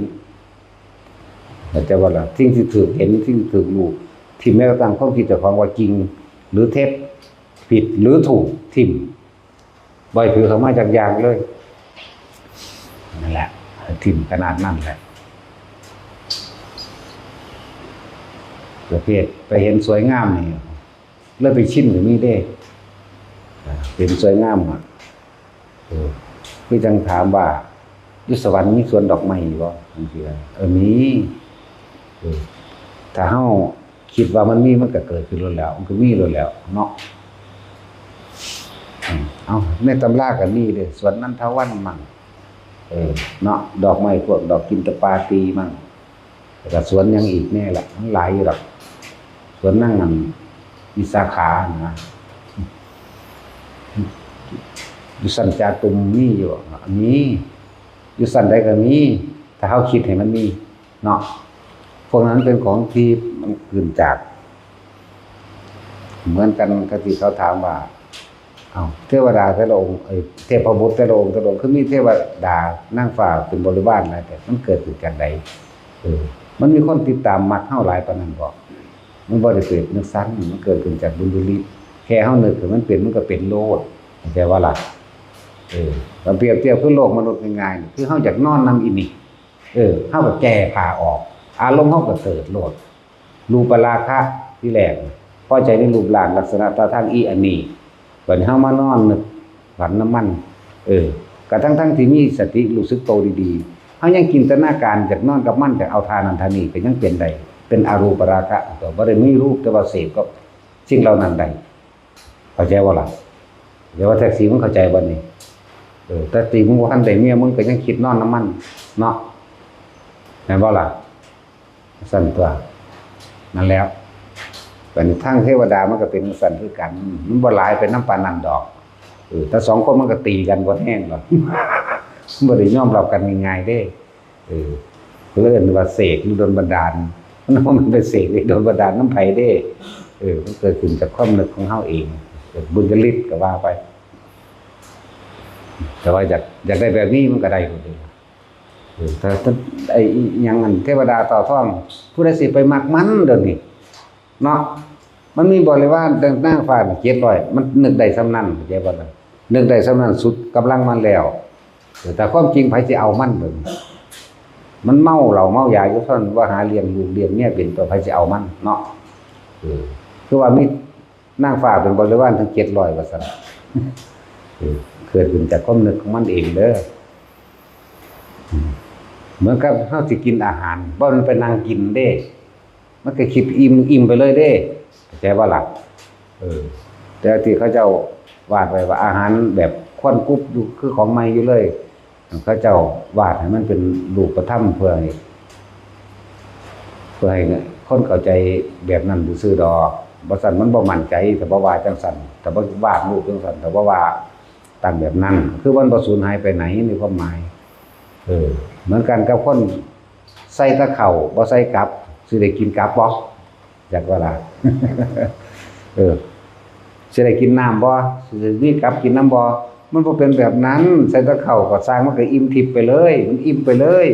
ເຂົ້າໃຈບໍ່ລະ? ສິ່ງທີ່ຖືກເຫັນ ສິ່ງທີ່ຖືກຮູ້ ຖິ້ມແມ້ກະທັ້ງຄວາມຄິດເຈົ້າຂອງວ່າຈິງຫຼືເທັດ ຜິດຫຼືຖືກ ຖິ້ມ ບໍ່ໃຫ້ຖືເຂົ້າມາຈັກຢ່າງເລີຍ. ນັ້ນແຫຼະ ຖິ້ມຂະໜາດນັ້ນແຫຼະ. ປະເພດໄປເຫັນສວຍງາມນີ້ ເລີຍໄປຊິນກໍມີເດ້. ເຫັນສວຍງາມ ເອີ ຄືຈັ່ງຖາມວ່າ ຢູ່ສະຫວັນມີສວນດອກໄມ້ບໍ່? ຈັ່ງຊີ້ນະ. ເອີ ມີ. ເອີ ຖ້າເຮົາຄິດວ່າມັນມີ ມັນກໍເກີດຂຶ້ນໂລດແລ້ວ ມັນກໍມີໂລດແລ້ວເນາະ. ເອົາ ໃນຕຳລາກໍມີເດ້ ສວນນັນທະວັນມັ່ງ ເອີ ເນາະ ດອກໄມ້ພວກດອກຈິນຕະປາຕີມັ່ງ ແລ້ວກໍສວນຫຍັງອີກແດ່ລະ ມັນຫຼາຍຢູ່ດອກ. ສວນນາງອັນວິສາຂານະ ຢູ່ຊັ້ນຈາຕຸມມີຢູ່ບໍ່? ມີ. ຢູ່ຊັ້ນໃດກໍມີ ຖ້າເຮົາຄິດໃຫ້ມັນມີເນາະ. ພວກນັ້ນເປັນຂອງທີ່ມັນຂຶ້ນຈາກ ເໝືອນກັນກັບທີ່ເຂົາຖາມວ່າ ເອົ້າ ເທວະດາແຕ່ລະອົງ ເອີ ເທບພະບຸດແຕ່ລະອົງ ແຕ່ລະອົງ ຄືມີເທວະດານາງຟ້າເປັນບໍລິວານຫຼາຍແທ້ ມັນເກີດຂຶ້ນຈາກໃດ? ເອີ ມັນມີຄົນຕິດຕາມມັກເຮົາຫຼາຍປານນັ້ນບໍ? ມັນບໍ່ໄດ້ເກີດຈັ່ງຊັ້ນ ມັນເກີດຂຶ້ນຈາກບຸນຍະລິດ. ແຄ່ເຮົານຶກໃຫ້ມັນເປັນ ມັນກໍເປັນໂລດ ເຂົ້າໃຈບໍ່ລະ? ເອີ ມັນປຽບທຽບຄືໂລກມະນຸດງ່າຍໆ ຄືເຮົາຢາກນອນນຳອີ່ນີ້ ເອີ ເຮົາກໍແກ້ຜ້າອອກ ອາລົມເຮົາກໍເກີດໂລດ. ຮູປະລາຄະ ທີແລກພໍໃຈໃນຮູບຮ່າງ ລັກສະນະ ທ່າທາງ ອີ່ອັນນີ້. ບັດນີ້ເຮົາມານອນນຶກຝັນນຳມັນ ເອີ ກະທັງໆທີ່ມີສະຕິຮູ້ສຶກໂຕດີໆ ເຮົາຍັງຈິນຕະນາການຢາກນອນກັບມັນ ຢາກເອົາທ່ານັ້ນທ່ານີ້ ກໍຍັງເປັນໄດ້ ເປັນອະຮູປະລາຄະ ກໍບໍ່ໄດ້ມີຮູບ ແຕ່ວ່າເສບກັບສິ່ງເຫຼົ່ານັ້ນໄດ້. ເຂົ້າໃຈບໍ່ລະ? ແຕ່ວ່າແທັກຊີ ມຶງເຂົ້າໃຈບໍ່ນີ້? ເອີ ແທັກຊີ ມຶງບໍ່ທັນໄດ້ເມຍ ມຶງກໍຍັງຄິດນອນນຳມັນເນາະ ແມ່ນບໍ່ລະ? ຊັ້ນຕົວະ ນັ້ນແຫຼະ. ບັດນີ້ທາງເທວະດາມັນກໍເປັນຈັ່ງຊັ້ນຄືກັນ ມັນບໍ່ຫຼາຍໄປນຳປານນັ້ນດອກ. ເອີ ແຕ່ສອງຄົນມັນກໍຕີກັນບໍ່ແຮງດອກ ມັນບໍ່ໄດ້ຍອມຮັບກັນງ່າຍໆເດ້. ເອີ ເພິ່ນເອີ້ນວ່າເສກຫຼືດົນບັນດານ ມັນບໍ່ແມ່ນໄປເສກຫຼືດົນບັນດານນຳໃຜເດ້. ເອີ ມັນເກີດຂຶ້ນຈາກຄວາມນຶກຂອງເຮົາເອງ ເປັນບຸນຍະລິດກໍວ່າໄປ. ແຕ່ວ່າຢາກ ຢາກໄດ້ແບບນີ້ມັນກໍໄດ້ໂລດເດ້. ເອີ ຖ້າ ຖ້າໄອ້ອີ່ຫຍັງອັນເທວະດາເຕ່າທອງ ຜູ້ໃດຊິໄປມັກມັນດຽວນີ້ເນາະ? ມັນມີບໍລິວານນາງຟ້າເຈັດຮ້ອຍ ມັນນຶກໄດ້ສ່ຳນັ້ນ ເຂົ້າໃຈບໍ່ລະ? ນຶກໄດ້ສ່ຳນັ້ນສຸດກຳລັງມັນແລ້ວ. ເອີ ແຕ່ຄວາມຈິງໃຜຊິເອົາມັນເບິ່ງ? ມັນເມົາເຫຼົ້າເມົາຢາຢູ່ຊັ້ນ ວ່າຫາລ້ຽງລູກລ້ຽງເມຍເປັນຕົວະ ໃຜຊິເອົາມັນເນາະ? ເອີ ຄືວ່າມີ ນາງຟ້າເປັນບໍລິວານເຖິງເຈັດຮ້ອຍວ່າຊັ້ນ. ເອີ ເກີດຂຶ້ນຈາກຄວາມນຶກຂອງມັນເອງເດີ. ເໝືອນກັບເຮົາຊິກິນອາຫານ ບໍ່ແມ່ນໄປນັ່ງກິນເດ້ ມັນກໍຄິດອີ່ມ ອີ່ມໄປເລີຍເດ້ ເຂົ້າໃຈບໍ່ລະ? ເອີ ແຕ່ທີ່ເຂົາເຈົ້າວາດໄວ້ວ່າອາຫານແບບຄວັນກຸບຢູ່ ຄືຂອງໃໝ່ຢູ່ເລີຍ. ເຂົາເຈົ້າວາດໃຫ້ມັນເປັນຮູບປະທຳ ເພື່ອໃຫ້ ເພື່ອໃຫ້ຄົນເຂົ້າໃຈແບບນັ້ນຊື່ໆດອກ. ບໍ່ຊັ້ນມັນບໍ່ໝັ້ນໃຈ ຖ້າບໍ່ວາດຈັ່ງຊັ້ນ ຖ້າບໍ່ວາດຮູບຈັ່ງຊັ້ນ ຖ້າບໍ່ວາດຕັ້ງແບບນັ້ນ ຄືມັນບໍ່ສູນຫາຍໄປໃນ ໃນຄວາມໝາຍ. ເອີ ເໝືອນກັນກັບຄົນໃສ່ແຕ່ເຂົ້າ ບໍ່ໃສ່ກັບ ຊິໄດ້ກິນກັບບໍ່? ຈັກວ່າລະ ເອີ ຊິໄດ້ກິນນ້ຳບໍ່? ຊິມີກັບກິນນຳບໍ່? ມັນບໍ່ເປັນແບບນັ້ນ. ໃສ່ແຕ່ເຂົ້າກໍຊ່າງ ມັນກໍອີ່ມທິບໄປເລີຍ ມັນອີ່ມໄປເລີຍ.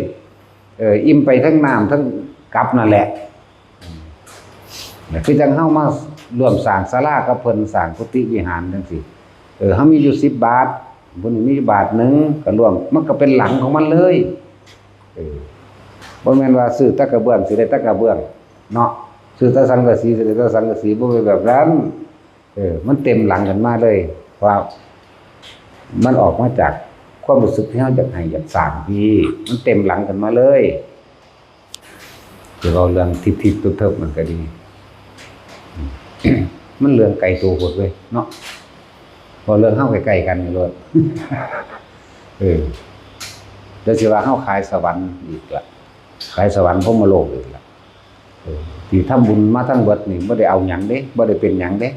ເອີ ອີ່ມໄປທັງນ້ຳທັງກັບນັ້ນແຫຼະ. ຄືຈັ່ງເຮົາມາຮ່ວມສ້າງສາລາກັບເພິ່ນ ສ້າງກຸຕິວິຫານຈັ່ງຊີ້ ເອີ ເຮົາມີຢູ່ສິບບາດ ຜູ້ນີ້ມີຢູ່ບາດໜຶ່ງ ກໍລວມ ມັນກໍເປັນຫຼັງຂອງມັນເລີຍ. ເອີ ບໍ່ແມ່ນວ່າຊື້ແຕ່ກະເບື້ອງ ຊິໄດ້ແຕ່ກະເບື້ອງເນາະ ຊື້ແຕ່ສັງກະສີ ຊິໄດ້ແຕ່ສັງກະສີ ບໍ່ແມ່ນແບບນັ້ນ. ເອີ ມັນເຕັມຫຼັງກັນມາເລີຍ ເພາະວ່າມັນອອກມາຈາກຄວາມຮູ້ສຶກທີ່ເຮົາຢາກໃຫ້ຢາກສ້າງ ທີ່ມັນເຕັມຫຼັງກັນມາເລີຍ. ຈະເວົ້າເລື່ອງທິບໆເທິບໆນັ້ນກໍດີ ມັນເລື່ອງໄກໂຕໂພດເວີຍເນາະ ເວົ້າເລື່ອງເຮົາໃກ້ໆກັນນີ້ໂລດ. ເອີ ແລ້ວຊິວ່າເຮົາຂາຍສະຫວັນອີກລະ ຂາຍສະຫວັນພົມມະໂລກອີກລະ. ເອີ ທີ່ທຳບຸນມາທັງເບິດນີ້ ບໍ່ໄດ້ເອົາຫຍັງເດ້ ບໍ່ໄດ້ເປັນຫຍັງເດ້.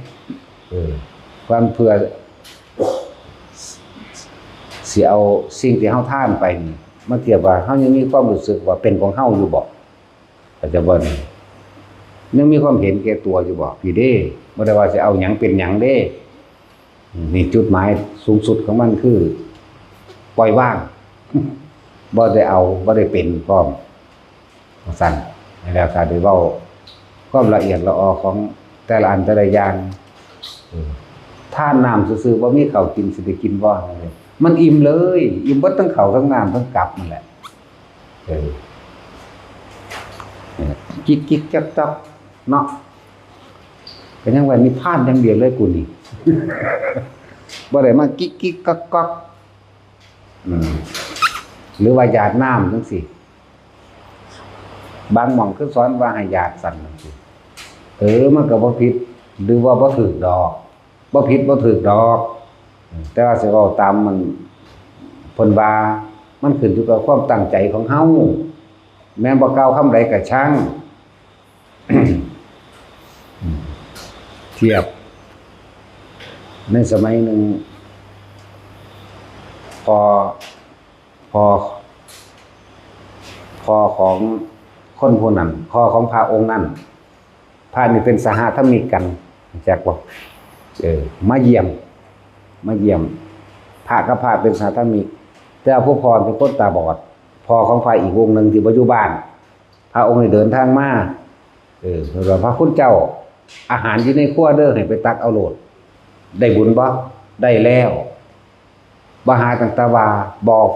ເອີ ຄວາມເພື່ອ ຊິເອົາສິ່ງທີ່ເຮົາທານໄປນີ້ ມາທຽບວ່າເຮົາຍັງມີຄວາມຮູ້ສຶກວ່າເປັນຂອງເຮົາຢູ່ບໍ່? ເຂົ້າໃຈບໍ່? ຍັງມີຄວາມເຫັນແກ່ຕົວຢູ່ບໍ່? ພີ້ເດ້ ບໍ່ໄດ້ວ່າຊິເອົາຫຍັງເປັນຫຍັງເດ້. ນີ້ຈຸດໝາຍສູງສຸດຂອງມັນຄືປ່ອຍວາງ ບໍ່ໄດ້ເອົາ ບໍ່ໄດ້ເປັນພ້ອມ ວ່າຊັ້ນ. ແລ້ວກໍໄດ້ເວົ້າຄວາມລະອຽດລະອໍຂອງແຕ່ລະອັນແຕ່ລະຢ່າງ. ເອີ ທານນ້ຳຊື່ໆ ບໍ່ມີເຂົ້າກິນ ຊິໄດ້ກິນບໍ່? ມັນອີ່ມເລີຍ ອີ່ມເບິດທັງເຂົ້າ ທັງນ້ຳ ທັງກັບນັ້ນແຫຼະ. ເອີ ກິກໆຈອກໆເນາະ ກໍຍັງວ່ານິບພານຢ່າງດຽວເລີຍກູນີ້ ບໍ່ໄດ້ມາກິກໆກອກໆ. ອືມ ຫຼືວ່າຢາດນ້ຳຈັ່ງຊີ້ ບາງໝ່ອງຄືສອນວ່າໃຫ້ຢາດຊັ້ນຈັ່ງຊີ້ ເອີ ມັນກໍບໍ່ຜິດ ຫຼືວ່າບໍ່ຖືກດອກ ບໍ່ຜິດບໍ່ຖືກດອກ. ແຕ່ວ່າຊິເວົ້າຕາມມັນ ເພິ່ນວ່າມັນຂຶ້ນຢູ່ກັບຄວາມຕັ້ງໃຈຂອງເຮົາ ແມ່ນບໍ່ ກ່າວຄຳໃດກໍຊ່າງ. ທຽບໃນສະໄໝໜຶ່ງ ພໍ່ ພໍ່ ພໍ່ຂອງຄົນຜູ້ນັ້ນ ພໍ່ຂອງພະອົງນັ້ນ ພະນີ້ເປັນສະຫະທຳມິກກັນ ຮູ້ຈັກບໍ່? ເອີ ມາຢ້ຽມ ມາຢ້ຽມ ພະກັບພະເປັນສະຫະທຳມິກ ແຕ່ວ່າຜູ້ພໍ່ເປັນຄົນຕາບອດ ພໍ່ຂອງພະອີກອົງໜຶ່ງທີ່ບໍ່ຢູ່ບ້ານ ພະອົງນີ້ເດີນທາງມາ ເອີ ເພິ່ນວ່າ ພະຄຸນເຈົ້າ ອາຫານຢູ່ໃນຄົວເດີ ໃຫ້ໄປຕັກເອົາໂລດ ໄດ້ບຸນບໍ່? ໄດ້ແລ້ວ. ບໍ່ຫາຕັ້ງແຕ່ວ່າ ບອກ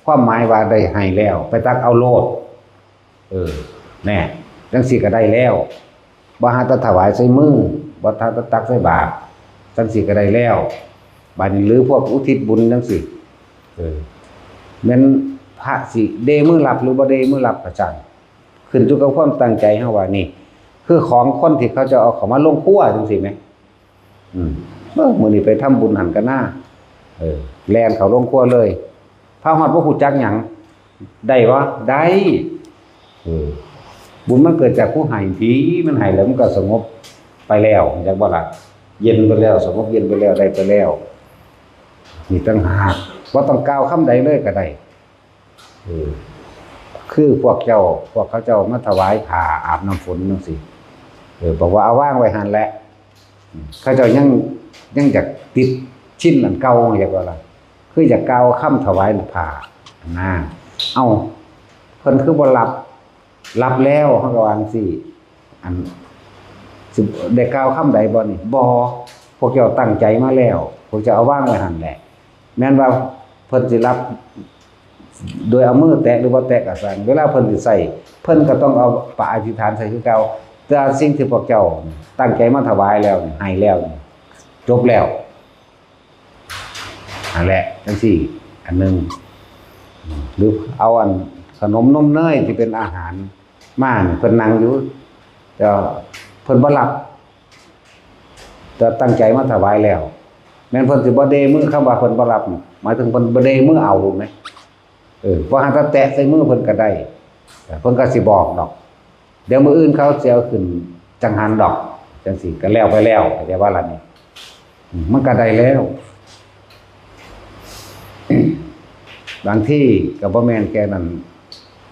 ຄວາມໝາຍວ່າໄດ້ໃຫ້ແລ້ວ ໄປຕັກເອົາໂລດ. ເອີ ແນ່ ຈັ່ງຊີ້ກໍໄດ້ແລ້ວ. ບໍ່ຫາແຕ່ຖະຫວາຍໃສ່ມື ບໍ່ຫາແຕ່ຕັກໃສ່ບາດ ຈັ່ງຊີ້ກໍໄດ້ແລ້ວ. ບາດນີ້ ຫຼືພວກອຸທິດບຸນຈັ່ງຊີ້ ເອີ ແມ່ນພະຊິເດມືຮັບ ຫຼືບໍ່ເດມືຮັບກໍຊ່າງ ຂຶ້ນຢູ່ກັບຄວາມຕັ້ງໃຈເຮົາວ່າ ນີ້ຄືຂອງຄົນທີ່ເຂົາເຈົ້າເອົາເຂົ້າມາລົງຄົວຈັ່ງຊີ້ແໝ. ອືມ ເອີ ມື້ນີ້ໄປທຳບຸນຫັ້ນກັນນາ ເອີ ແລ່ນເຂົ້າໂລງຄົວເລີຍ ພະຮອດບໍ່ຮູ້ຈັກຫຍັງ ໄດ້ບໍ່? ໄດ້. ເອີ ບຸນມັນເກີດຈາກຜູ້ໃຫ້ຕິ ມັນໃຫ້ແລ້ວມັນກໍສະຫງົບໄປແລ້ວ ຮູ້ຈັກບໍ່ລະ? ເຢັນໄປແລ້ວ ສະຫງົບເຢັນໄປແລ້ວ ໄດ້ໄປແລ້ວ ນີ້ຕ່າງຫາກ ບໍ່ຕ້ອງກ່າວຄຳໃດເລີຍກໍໄດ້. ເອີ ຄືພວກເຈົ້າ ພວກເຂົາເຈົ້າມາຖະຫວາຍຜ້າອາບນ້ຳຝົນຈັ່ງຊີ້ ເອີ ບອກວ່າເອົາວາງໄວ້ຫັ້ນແຫຼະ ເຂົາເຈົ້າຍັງ ຍັງຢາກຕິດຊິນອັນເກົ່າ ຢາກວ່າລະ ຄືຢາກກ່າວຄຳຖະຫວາຍຜ້ານະ. ເອົ້າ ເພິ່ນຄືບໍ່ຮັບ? ຮັບແລ້ວ ເຮົາກໍວ່າຈັ່ງຊີ້ ອັນ ຊິໄດ້ກ່າວຄຳໃດບໍ່ນີ້? ບໍ່ ພວກເຈົ້າຕັ້ງໃຈມາແລ້ວ ພວກເຈົ້າເອົາວາງໄວ້ຫັ້ນແຫຼະ. ແມ່ນວ່າເພິ່ນຊິຮັບໂດຍເອົາມືແຕະ ຫຼືບໍ່ແຕະກໍຊ່າງ ເວລາເພິ່ນຊິໃຊ້ ເພິ່ນກໍຕ້ອງເອົາປະອະທິຖານໃສ່ຄືເກົ່າ. ແຕ່ວ່າສິ່ງທີ່ພວກເຈົ້າຕັ້ງໃຈມາຖະຫວາຍແລ້ວນີ້ ໃຫ້ແລ້ວນີ້ ຈົບແລ້ວ. ຫັ້ນແຫຼະ ຈັ່ງຊີ້ອັນໜຶ່ງ ຫຼືເອົາອັນຂະໜົມນົມເນີຍທີ່ເປັນອາຫານມານີ້ ເພິ່ນນັ່ງຢູ່ ແຕ່ວ່າເພິ່ນບໍ່ຮັບ ແຕ່ຕັ້ງໃຈມາຖະຫວາຍແລ້ວ ແມ່ນເພິ່ນຊິບໍ່ເດມື ຄຳວ່າເພິ່ນບໍ່ຮັບ ໝາຍເຖິງເພິ່ນບໍ່ເດມືເອົາແມ່ນ ເອີ ບໍ່ຫາແຕ່ແຕະໃສ່ມືເພິ່ນກໍໄດ້ ເພິ່ນກໍຊິບອກດອກ. ດຽວມື້ອື່ນເຂົາຊິເອົາຂຶ້ນຈັງຫັນດອກ ຈັ່ງຊີ້ກໍແລ້ວໄປແລ້ວ ເຂົ້າໃຈບໍ່ລະນີ້? ອືມ ມັນກໍໄດ້ແລ້ວ. ບາງທີກໍບໍ່ແມ່ນແຄ່ນັ້ນ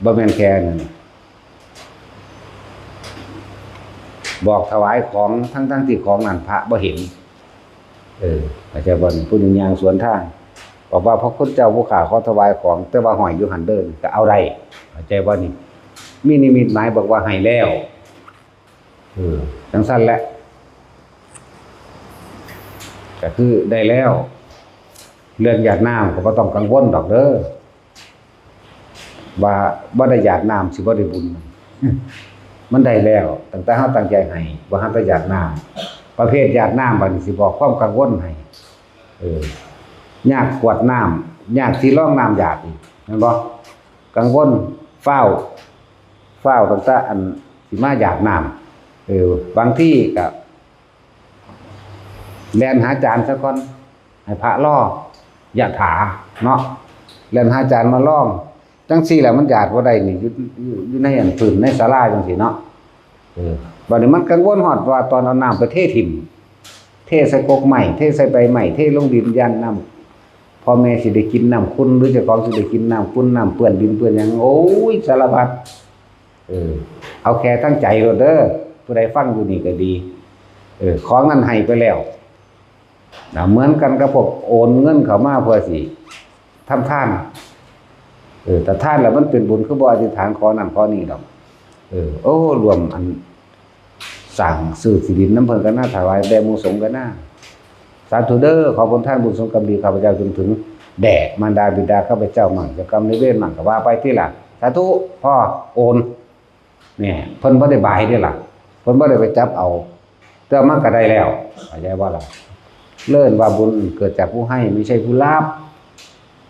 ບໍ່ແມ່ນແຄ່ນັ້ນ ບອກຖະຫວາຍຂອງ ທັງໆທີ່ຂອງນັ້ນພະບໍ່ເຫັນ. ເອີ ເຂົ້າໃຈບໍ່? ຜູ້ໜຶ່ງຍ່າງສວນທາງ ບອກວ່າ ພະຄຸນເຈົ້າຜູ້ຂ້າຂໍຖະຫວາຍຂອງ ແຕ່ວ່າຫ້ອຍຢູ່ຫັ້ນເດີ ກໍເອົາໄດ້. ເຂົ້າໃຈບໍ່ນີ້? ມີນິມິດໝາຍບອກວ່າໃຫ້ແລ້ວ ເອີ ຈັ່ງຊັ້ນແຫຼະ ກະຄືໄດ້ແລ້ວ. ເລື່ອງຢາດນ້ຳກໍບໍ່ຕ້ອງກັງວົນດອກເດີ ວ່າບໍ່ໄດ້ຢາດນ້ຳຊິບໍ່ໄດ້ບຸນ. ມັນໄດ້ແລ້ວ ຕັ້ງແຕ່ເຮົາຕັ້ງໃຈໃຫ້ ບໍ່ທັນໄດ້ຢາດນ້ຳ. ປະເພດຢາດນ້ຳ ບັດນີ້ຊິບອກຄວາມກັງວົນໃຫ້ ເອີ ຍາກກວດນ້ຳ ຍາກຊິລອງນ້ຳຢາດອີກ ແມ່ນບໍ່? ກັງວົນ ຟ້າວ ຟ້າວຕັ້ງແຕ່ອັນຊິມາຢາດນ້ຳ ເອີ ບາງທີກໍແລ່ນຫາຈານຊະກ່ອນ ໃຫ້ພະລໍ ຍະຖາເນາະ ແລ່ນຫາຈານມາລອງ. ຈັ່ງຊີ້ແຫຼະ ມັນຢາດບໍ່ໄດ້ນີ້ ຢູ່ ຢູ່ ຢູ່ໃນອັນພື້ນໃນສາລາຈັ່ງຊີ້ເນາະ. ເອີ ບັດນີ້ມັນກັງວົນຮອດວ່າຕອນເອົານ້ຳໄປເທຖິ້ມ ເທໃສ່ກົກໄມ້ ເທໃສ່ໃບໄມ້ ເທລົງດິນ ຢ້ານນ້ຳ ພໍ່ແມ່ຊິໄດ້ກິນນ້ຳຂຸ່ນ ຫຼືເຈົ້າຂອງຊິໄດ້ກິນນ້ຳຂຸ່ນ ນ້ຳເປື້ອນດິນເປື້ອນຫຍັງ ໂອ້ຍ ສາລະພັດ. ເອີ ເອົາແຄ່ທາງໃຈໂລດເດີ ຜູ້ໃດຟັງຢູ່ນີ້ກໍດີ ເອີ ຂອງນັ້ນໃຫ້ໄປແລ້ວນະ. ເໝືອນກັນກັບພວກໂອນເງິນເຂົ້າມາເພື່ອຊິທຳທານ ເອີ ຖ້າທານແລ້ວມັນເປັນບຸນ ຄືບໍ່ອະທິຖານຂໍນັ້ນຂໍນີ້ດອກ. ເອີ ໂອ້ ລວມອັນ ສ້າງຊື້ທີ່ດິນນຳເພິ່ນກໍນາ ຖວາຍແດ່ໝູ່ສົງກໍນາ. ສາທຸເດີ ຂໍຜົນທານບຸນສົງກຳດີຂ້າພະເຈົ້າ ຈົນເຖິງແດ່ມານດາບິດາຂ້າພະເຈົ້າ ໝັ້ງເຈົ້າກຳນາຍເວນ ໝັ້ງກໍວ່າໄປຕິລະ. ສາທຸ ພໍ້ ໂອນ. ແນ່ ເພິ່ນບໍ່ໄດ້ບາຍເດ້ລະ ເພິ່ນບໍ່ໄດ້ໄປຈັບເອົາ ແຕ່ມັນກໍໄດ້ແລ້ວ ເຂົ້າໃຈບໍ່ລະ? ເອີ້ນວ່າບຸນເກີດຈາກຜູ້ໃຫ້ ບໍ່ໃຊ່ຜູ້ຮັບ.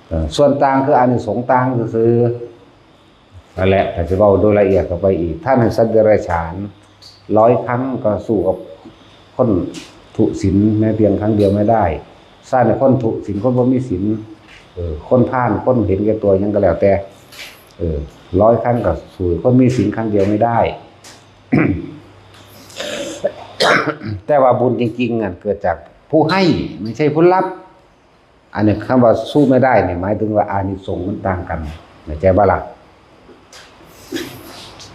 ເອີ ສ່ວນຕ່າງຄືອານິສົງຕ່າງຊື່ໆ. ນັ້ນແຫຼະ ຖ້າຊິເວົ້າໂດຍລະອຽດເຂົ້າໄປອີກ ທ່ານໃຫ້ສັດເດຍລະສານຮ້ອຍຄັ້ງ ກໍສູ້ກັບຄົນທຸສິນແມ້ພຽງຄັ້ງດຽວໄມ່ໄດ້. ສ້າງໃຫ້ຄົນທຸສິນ ຄົນບໍ່ມີສິນ ເອີ ຄົນພານ ຄົນເຫັນແກ່ຕົວ ຫຍັງກໍແລ້ວແຕ່ ເອີ ຮ້ອຍຄັ້ງກໍສູ້ຄົນມີສິນຄັ້ງດຽວໄມ່ໄດ້. ແຕ່ວ່າບຸນຈິງໆ ນັ້ນເກີດຈາກຜູ້ໃຫ້ ບໍ່ໃຊ່ຜູ້ຮັບ. ອັນນີ້ຄຳວ່າສູ້ໄມ່ໄດ້ນີ້ ໝາຍເຖິງວ່າອານິສົງມັນຕ່າງກັນ ເຂົ້າໃຈບໍ່ລະ?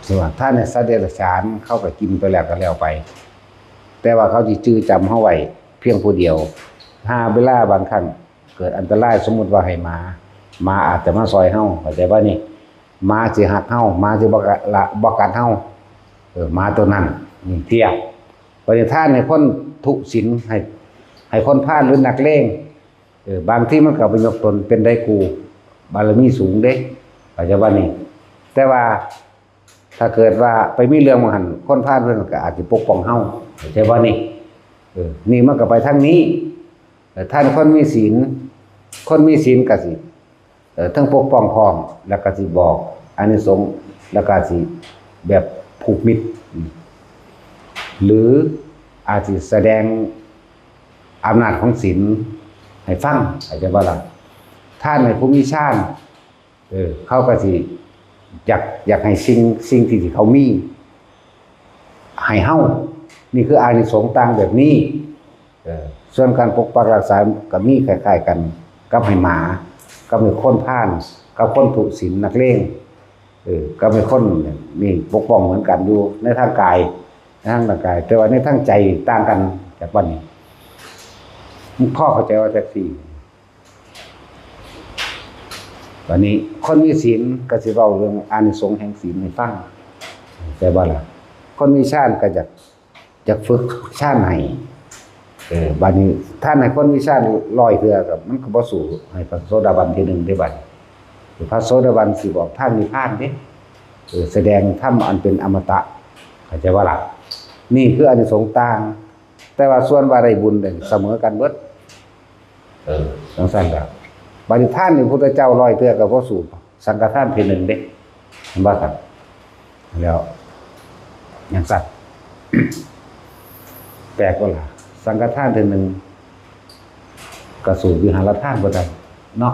ຄືວ່າທ່ານໃຫ້ສັດເດຍລະສານ ເຂົາກໍກິນໄປແລ້ວກໍແລ້ວໄປ ແຕ່ວ່າເຂົາຊິຈື່ຈຳເຮົາໄວ້ພຽງຜູ້ດຽວ. ຫາເວລາບາງຄັ້ງເກີດອັນຕະລາຍ ສົມມຸດວ່າໃຫ້ໝາ ໝາອາດຈະມາຊ່ອຍເຮົາ ເຂົ້າໃຈບໍ່ນີ້? ໝາຊິຮັກເຮົາ ໝາຊິບໍ່ກະ ລະ ບໍ່ກັດເຮົາ ເອີ ໝາໂຕນັ້ນ ນີ້ທຽບ. ປະນິທານໃຫ້ຄົນທຸສິນ ໃຫ້ ໃຫ້ຄົນພານ ຫຼື ນັກເລງ ເອີ ບາງທີມັນກໍໄປຍົກຕົນເປັນໄດ້ກູ່ ບາລະມີສູງເດ້ ເຂົ້າໃຈບໍ່ນີ້? ແຕ່ວ່າຖ້າເກີດວ່າໄປມີເລື່ອງໝ່ອງຫັ້ນ ຄົນພານເພິ່ນກໍອາດຊິປົກປ້ອງເຮົາ ເຂົ້າໃຈບໍ່ນີ້? ເອີ ນີ້ມັນກໍໄປທາງນີ້. ເອີ ທ່ານຄົນມີສິນ ຄົນມີສິນກໍຊິ ເອີ ທັງປົກປ້ອງພ້ອມ ແລ້ວກໍຊິບອກອານິສົງ ແລ້ວກໍຊິແບບຜູກມິດ ຫຼື ອາດຊິສະແດງອຳນາດຂອງສິນໃຫ້ຟັງ ເຂົ້າໃຈບໍ່ລະ? ທ່ານໃຫ້ຜູ້ມີຊານ ເອີ ເຂົາກໍຊິຢາກ ຢາກໃຫ້ສິ່ງ ສິ່ງທີ່ ທີ່ເຂົາມີ ໃຫ້ເຮົາ ນີ້ຄືອານິສົງຕ່າງແບບນີ້. ເອີ ສ່ວນການປົກປັກຮັກສາກໍມີຄ້າຍໆກັນກັບໃຫ້ໝາ ກັບໃຫ້ຄົນພານ ກັບຄົນທຸສິນນັກເລງ ເອີ ກັບໃຫ້ຄົນນີ້ປົກປ້ອງເໝືອນກັນຢູ່ໃນທາງກາຍ ໃນທາງຮ່າງກາຍ ແຕ່ວ່າໃນທາງໃຈຕ່າງກັນຈາກບັດນີ້. ພໍເຂົ້າໃຈວ່າຈັ່ງຊີ້? ບັດນີ້ຄົນມີສິນກໍຊິເວົ້າເລື່ອງອານິສົງແຫ່ງສິນໃຫ້ຟັງ ແມ່ນບໍ່ລະ? ຄົນມີຊານກໍຢາກ ຢາກຝຶກຊານໃຫ້ ເອີ ບັດນີ້ທ່ານໃຫ້ຄົນມີຊານຮ້ອຍເທື່ອ ກໍມັນກໍບໍ່ສູ້ໃຫ້ພະໂສດາບັນທີໜຶ່ງເດ້ບັດນີ້. ພະໂສດາບັນຊິບອກທາງນິບພານເດ້ ເອີ ສະແດງທຳອັນເປັນອະມະຕະ ເຂົ້າໃຈບໍ່ລະ? ນີ້ຄືອານິສົງຕ່າງ ແຕ່ວ່າສ່ວນວ່າໄດ້ບຸນເດ້ ສະເໝີກັນເບິດ. ເອີ ຈັ່ງຊັ້ນລະ ບັດນີ້ທານນີ້ພຸດທະເຈົ້າຮ້ອຍເທື່ອກໍບໍ່ສູ້ສັງຄະທານທີໜຶ່ງເດ້ ເຫັນບໍ່ຄັບ? ແລ້ວຈັ່ງຊັ້ນ ແປກບໍ່ລະ? ສັງຄະທານທີໜຶ່ງກໍສູ້ວິຫາລະທານບໍ່ໄດ້ເນາະ.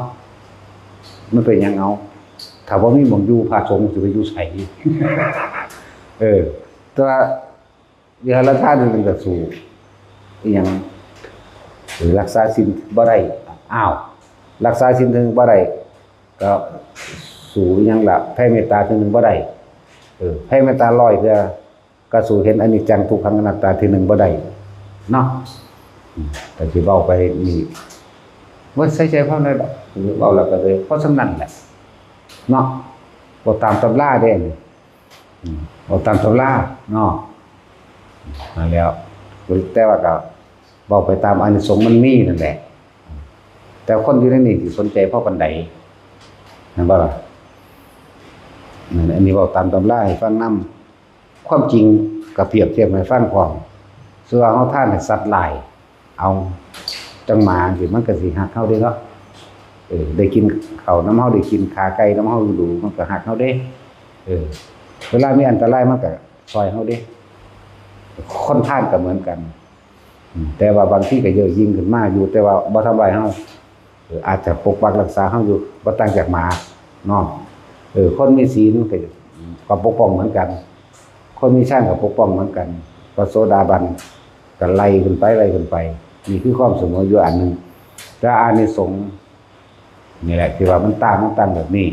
ມັນເປັນຫຍັງເອົາ? ຖ້າບໍ່ມີໝ່ອງຢູ່ ພະສົງຊິໄປຢູ່ໃສ? ເອີ ແຕ່ວ່າ ວິຫາລະທານໜຶ່ງກໍສູ້ອີ່ຫຍັງ ລັກສາສິນບໍ່ໄດ້ ອ້າວ ລັກສາສິນເທື່ອໜຶ່ງບໍ່ໄດ້ ກໍສູ້ອີ່ຫຍັງລະ ແຜ່ເມດຕາເທື່ອໜຶ່ງບໍ່ໄດ້ ເອີ ແຜ່ເມດຕາຮ້ອຍເທື່ອ ກໍສູ້ເຫັນອະນິດຈັງ ທຸກຂັງ ອະນັດຕາເທື່ອໜຶ່ງບໍ່ໄດ້ເນາະ. ອືມ ກໍຊິເວົ້າໄປນີ້ ບໍ່ໃສ່ໃຈຄວາມໃດດອກ ເວົ້າແລ້ວກໍເລີຍ ເພາະສ່ຳນັ້ນແຫຼະເນາະ. ບໍ່ຕາມຕຳລາເດ້ ອືມ ເວົ້າຕາມຕຳລາເນາະ ນັ້ນແຫຼະ ແຕ່ວ່າກໍເວົ້າໄປຕາມອານິສົງມັນມີນັ້ນແຫຼະ ແຕ່ຄົນຢູ່ໃນນີ້ຊິສົນໃຈພໍປານໃດ ແມ່ນບໍ່ລະ? ອັນນີ້ເວົ້າຕາມຕຳລາໃຫ້ຟັງນຳ ຄວາມຈິງກໍປຽບທຽບໃຫ້ຟັງພ້ອມ ຄືວ່າເຮົາທານໃຫ້ສັດຫຼາຍ ເອົາ ຈັ່ງໝາຈັ່ງຊີ້ ມັນກໍຊິຮັກເຮົາເດ້ເນາະ ເອີ ໄດ້ກິນເຂົ້ານຳເຮົາ ໄດ້ກິນຂາໄກ່ນຳເຮົາດູໆ ມັນກໍຮັກເຮົາເດ້ ເອີ ເວລາມີອັນຕະລາຍມັນກໍຊ່ອຍເຮົາເດ້ ຄົນທານກໍເໝືອນກັນ ອືມ ແຕ່ວ່າບາງທີກໍເຍີ້ຍິງຂຶ້ນມາຢູ່ ແຕ່ວ່າບໍ່ທຳລາຍເຮົາ ເອີ ອາດຈະປົກປັກຮັກສາເຮົາຢູ່ ບໍ່ຕ່າງຈາກໝາເນາະ ເອີ ຄົນມີສິນກໍ ກໍປົກປ້ອງເໝືອນກັນ ຄົນມີຊານກໍປົກປ້ອງເໝືອນກັນ ພະໂສດາບັນກໍໄລ່ຂຶ້ນໄປ ໄລ່ຂຶ້ນໄປ ນີ້ຄືຄວາມສະເໝີຢູ່ອັນໜຶ່ງ ແຕ່ອານິສົງນີ້ແຫຼະທີ່ວ່າມັນຕ່າງ ມັນຕ່າງແບບນີ້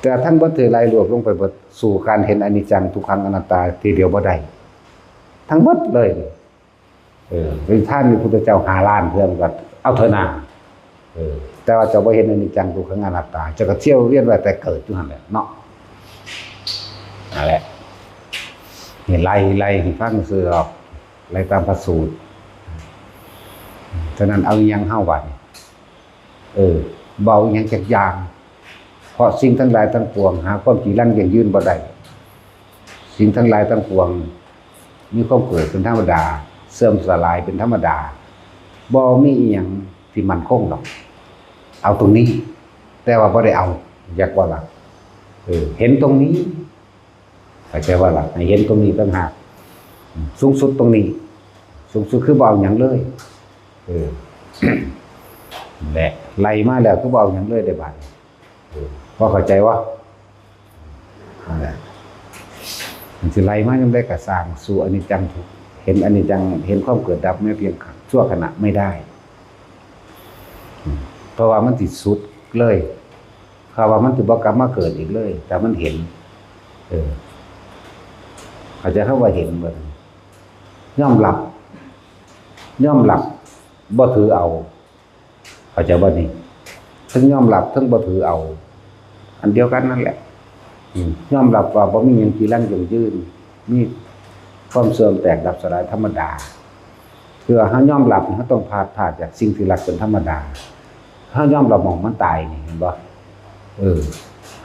ແຕ່ທັງເບິດທີ່ໄລ່ລວບລົງໄປເບິດ ສູ້ການເຫັນອະນິດຈັງ ທຸກຂັງ ອະນັດຕາ ທີດຽວບໍ່ໄດ້ ທັງເບິດເລີຍ ເອີ ໄປທານມີພຸດທະເຈົ້າຫ້າລ້ານເທື່ອ ມັນກໍເອົາເທື່ອໜ້າ ເອີ ແຕ່ວ່າເຈົ້າບໍ່ເຫັນອະນິດຈັງ ທຸກຂັງ ອະນັດຕາ ເຈົ້າກໍທ່ຽວວຽນວ່າແຕ່ເກີດຢູ່ຫັ້ນແຫຼະເນາະ ນັ້ນແຫຼະ ນີ້ໄລ່ ໄລ່ໃຫ້ຟັງຊື່ດອກ ໄລ່ຕາມພະສູດ ເທົ່ານັ້ນ ເອົາອີ່ຫຍັງເຮົາບາດນີ້? ເອີ ບໍ່ເອົາອີ່ຫຍັງຈັກຢ່າງ ເພາະສິ່ງທັງຫຼາຍທັງປວງ ຫາຄວາມຈີລັງຢັ້ງຢືນບໍ່ໄດ້ ສິ່ງທັງຫຼາຍທັງປວງ ມີຄວາມເກີດເປັນທຳມະດາ ເສື່ອມສະຫຼາຍເປັນທຳມະດາ ບໍ່ມີອີ່ຫຍັງທີ່ໝັ້ນຄົງດອກ ເອົາຕົງນີ້ ແຕ່ວ່າບໍ່ໄດ້ເອົາ ຢາກວ່າລະ ເອີ ເຫັນຕົງນີ້ ເຂົ້າໃຈວ່າລະ ໃຫ້ເຫັນຕົງນີ້ຕ່າງຫາກ ສູງສຸດຕົງນີ້ ສູງສຸດຄືບໍ່ເອົາຫຍັງເລີຍ ເອີ ແຫຼະ ໄລ່ມາແລ້ວຄືບໍ່ເອົາຫຍັງເລີຍເດ້ບາດນີ້ ເອີ ພໍເຂົ້າໃຈບໍ່? ນັ້ນແຫຼະ ມັນຊິໄລ່ມາຍາມໃດກໍຊ່າງ ສູ້ອະນິດຈັງ ເຫັນອະນິດຈັງ ເຫັນຄວາມເກີດດັບແມ້ພຽງຊົ່ວຂະນະໄມ່ໄດ້ ເພາະວ່າມັນຊິສຸດເລີຍ ເພາະວ່າມັນຊິບໍ່ກັບມາເກີດອີກເລີຍ ແຕ່ມັນເຫັນ ເອີ ເຂົ້າໃຈຄຳວ່າເຫັນບໍ່? ຍອມຮັບ ຍອມຮັບ ບໍ່ຖືເອົາ ເຂົ້າໃຈບໍ່ນີ້? ເທິງຍອມຮັບ ເທິງບໍ່ຖືເອົາ ອັນດຽວກັນນັ້ນແຫຼະ ອືມ ຍອມຮັບວ່າບໍ່ມີຫຍັງຈີລັງຢັ້ງຢືນ ມີຄວາມເສື່ອມແຕກດັບສະຫຼາຍທຳມະດາ ຄືວ່າເຮົາຍອມຮັບ ເຮົາຕ້ອງພາດພາກຈາກສິ່ງທີ່ຮັກເປັນທຳມະດາ ເຮົາຍອມຮັບໝ່ອງມັນຕາຍນີ້ ເຫັນບໍ່? ເອີ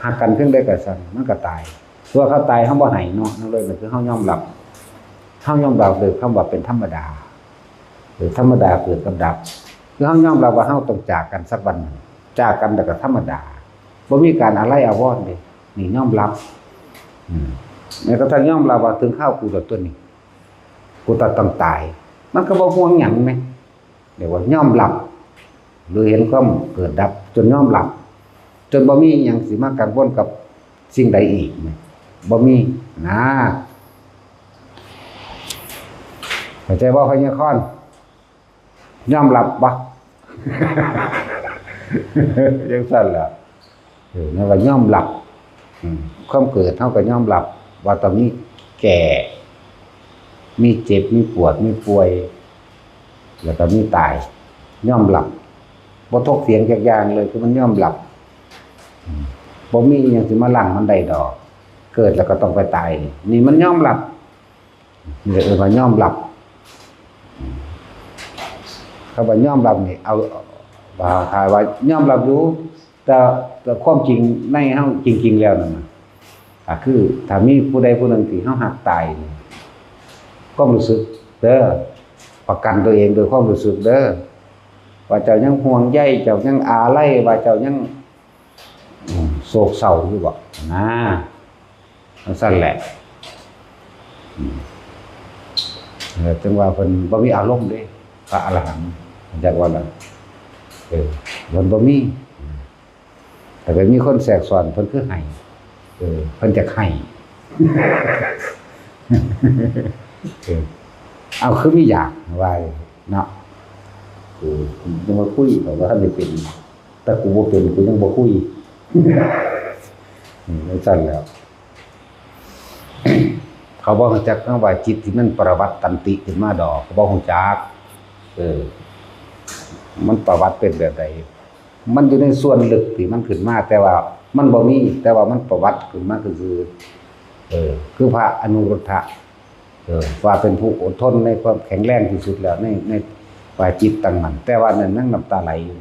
ຮັກກັນພຽງໃດກໍຊ່າງ ມັນກໍຕາຍ ຄືວ່າເຂົາຕາຍ ເຮົາບໍ່ໄຫ້ເນາະ ນັ້ນເລີຍ ນັ້ນຄືເຮົາຍອມຮັບ ເຮົາຍອມຮັບໂດຍຄຳວ່າເປັນທຳມະດາ ເອີ ທຳມະດາເກີດກັບດັບ ຄືເຮົາຍອມຮັບວ່າເຮົາຕ້ອງຈາກກັນສັກວັນໜຶ່ງ ຈາກກັນແລ້ວກໍທຳມະດາ ບໍ່ມີການອາໄລອາວອນເດ້ ນີ້ຍອມຮັບ ອືມ ແມ່ນກະທັ້ງຍອມຮັບວ່າເຖິງຄາວກູແລ້ວຕົວນີ້ ກູຕ້ອງຕາຍ ມັນກໍບໍ່ຫ່ວງຫຍັງແມ ຮຽກວ່າຍອມຮັບ ຫຼືເຫັນຄວາມເກີດດັບຈົນຍອມຮັບ ຈົນບໍ່ມີຫຍັງຊິມາກັງວົນກັບສິ່ງໃດອີກ ບໍ່ມີນະ ເຂົ້າໃຈບໍ່ ພະຍາຄອນ? ຍອມຮັບບໍ່? ຈັ່ງຊັ້ນແຫຼະ ເອີ ແມ່ນວ່າຍອມຮັບ ອືມ ຄວາມເກີດເຮົາກໍຍອມຮັບວ່າຕ້ອງມີແກ່ ມີເຈັບ ມີປວດ ມີປ່ວຍ ແລ້ວກໍມີຕາຍ ຍອມຮັບ ບໍ່ຖົກຖຽງຈັກຢ່າງເລີຍ ຄືມັນຍອມຮັບ ອືມ ບໍ່ມີອີ່ຫຍັງຊິມາລ້າງມັນໄດ້ດອກ ເກີດແລ້ວກໍຕ້ອງໄປຕາຍ ນີ້ມັນຍອມຮັບ ນີ້ເອີ້ນວ່າຍອມຮັບ ຄຳວ່າຍອມຮັບນີ້ ເອົາ ວ່າ ຖ້າວ່າຍອມຮັບຢູ່ ແຕ່ ແຕ່ຄວາມຈິງໃນເຮົາຈິງໆແລ້ວນັ້ນນະ ກໍຄືຖ້າມີຜູ້ໃດຜູ້ໜຶ່ງທີ່ເຮົາຮັກຕາຍນີ້ ຄວາມຮູ້ສຶກເດີ ປະກັນຕົວເອງດ້ວຍຄວາມຮູ້ສຶກເດີ ວ່າເຈົ້າຍັງຫ່ວງໃຍ ເຈົ້າຍັງອາໄລ ວ່າເຈົ້າຍັງ ອືມ ໂສກເສົ້າຢູ່ບໍ່ນະ ຈັ່ງຊັ້ນແຫຼະ ອືມ ເອີ ຈຶ່ງວ່າເພິ່ນບໍ່ມີອາລົມເດ້ ພະອະລະຫັນ ຈັກວ່າລະ ເອີ ເພິ່ນບໍ່ມີ ຖ້າເກີດມີຄົນແຊກຊ້ອນ ເພິ່ນຄືໄຫ້ ເອີ ເພິ່ນຢາກໄຫ້ ເອີ ເອົາ ຄືມີຢາກວ່າເນາະ ເອີ ຈັ່ງວ່າຄຸຍ ເຂົາວ່າທັນໄດ້ເປັນ ແຕ່ກູບໍ່ເປັນ ກູຍັງບໍ່ຄຸຍ ອືມ ຈັ່ງຊັ້ນແຫຼະ ເຂົາບໍ່ຮູ້ຈັກຄຳວ່າຈິດທີ່ມັນປະວັດຕັນຕິຂຶ້ນມາດອກ ເຂົາບໍ່ຮູ້ຈັກ ເອີ ມັນປະວັດເປັນແບບໃດ ມັນຢູ່ໃນສ່ວນເລິກທີ່ມັນຂຶ້ນມາ ແຕ່ວ່າ ມັນບໍ່ມີ ແຕ່ວ່າມັນປະຫວັດຂຶ້ນມາຊື່ໆ ເອີ ຄືພະອະນຸລຸດທະ ເອີ ວ່າເປັນຜູ້ອົດທົນໃນຄວາມແຂງແຮງທີ່ສຸດແລ້ວ ໃນ ໃນຝ່າຍຈິດຕັ້ງໝັ້ນ ແຕ່ວ່ານັ້ນຍັງນ້ຳຕາໄຫຼຢູ່.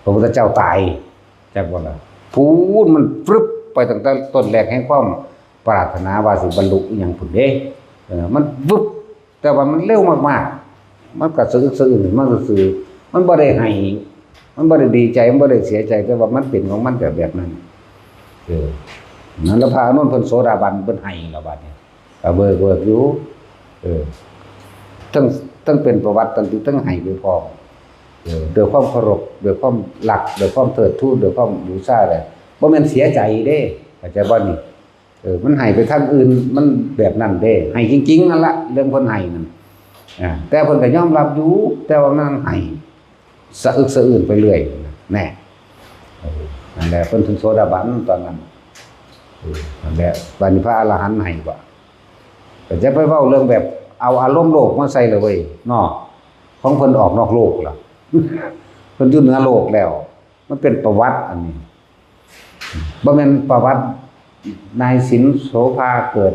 ພະພຸດທະເຈົ້າຕາຍ ຈັກບໍ່ລະ? ພຸ້ນ ມັນຟຶບໄປຕັ້ງແຕ່ຕົ້ນແລກແຫ່ງຄວາມປາດຖະໜາວ່າຊິບັນລຸອີ່ຫຍັງພຸ້ນເດ້ ເອີ ມັນວຶບ ແຕ່ວ່າມັນເລັວມາກໆ ມັນກໍສະອຶກສະອື້ນມາຊື່ໆ ມັນບໍ່ໄດ້ໄຫ້ ມັນບໍ່ໄດ້ດີໃຈ ມັນບໍ່ໄດ້ເສຍໃຈ ແຕ່ວ່າມັນເປັນຂອງມັນແບບ ແບບນັ້ນ. ເອີ ນັ້ນລະ ພະອານົນເພິ່ນໂສດາບັນ ເພິ່ນໄຫ້ລະບາດນີ້ ກໍເວີກໆຢູ່ ເອີ ທັງ ທັງເປັນປະຫວັດ ທັງ ທັງໄຫ້ໄປພ້ອມ ເອີ ດ້ວຍຄວາມເຄົາລົບ ດ້ວຍຄວາມຮັກ ດ້ວຍຄວາມເທີດທູນ ດ້ວຍຄວາມບູຊາ ແລ້ວບໍ່ແມ່ນເສຍໃຈເດ້ ເຂົ້າໃຈບໍ່ນີ້? ເອີ ມັນໃຫ້ໄປທາງອື່ນ ມັນແບບນັ້ນເດ້ ໃຫ້ຈິງໆ ນັ້ນລະ ເລື່ອງເພິ່ນໃຫ້ນັ້ນ ອາ ແຕ່ເພິ່ນກໍຍອມຮັບຢູ່ ແຕ່ວ່າມັນໃຫ້ສະອຶກສະອື້ນໄປເລື້ອຍ ແນ່ ເອີ ນັ້ນແຫຼະ ເພິ່ນເປັນໂສດາບັນຕອນນັ້ນ ເອີ ນັ້ນແຫຼະ ບາດນີ້ພະອະລະຫັນໃຫ້ບໍ່? ກໍຢ່າໄປເວົ້າເລື່ອງແບບເອົາອາລົມໂລກມາໃສ່ລະເວີຍເນາະ ຂອງເພິ່ນອອກນອກໂລກລະ ເພິ່ນຢູ່ເໜືອໂລກແລ້ວ ມັນເປັນປະຫວັດອັນນີ້ ບໍ່ແມ່ນປະຫວັດນາຍສິນໂສພາເກີດ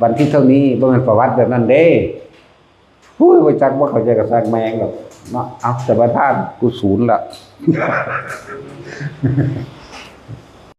ວັນທີເທົ່ານີ້ ບໍ່ແມ່ນປະຫວັດແບບນັ້ນເດ້. ໂອ້ຍ ບໍ່ຈັກ ບໍ່ເຂົ້າໃຈກໍຊ່າງແມ່ງດອກເນາະ ເອົາ ສະມາທານ ກູສູນລະ.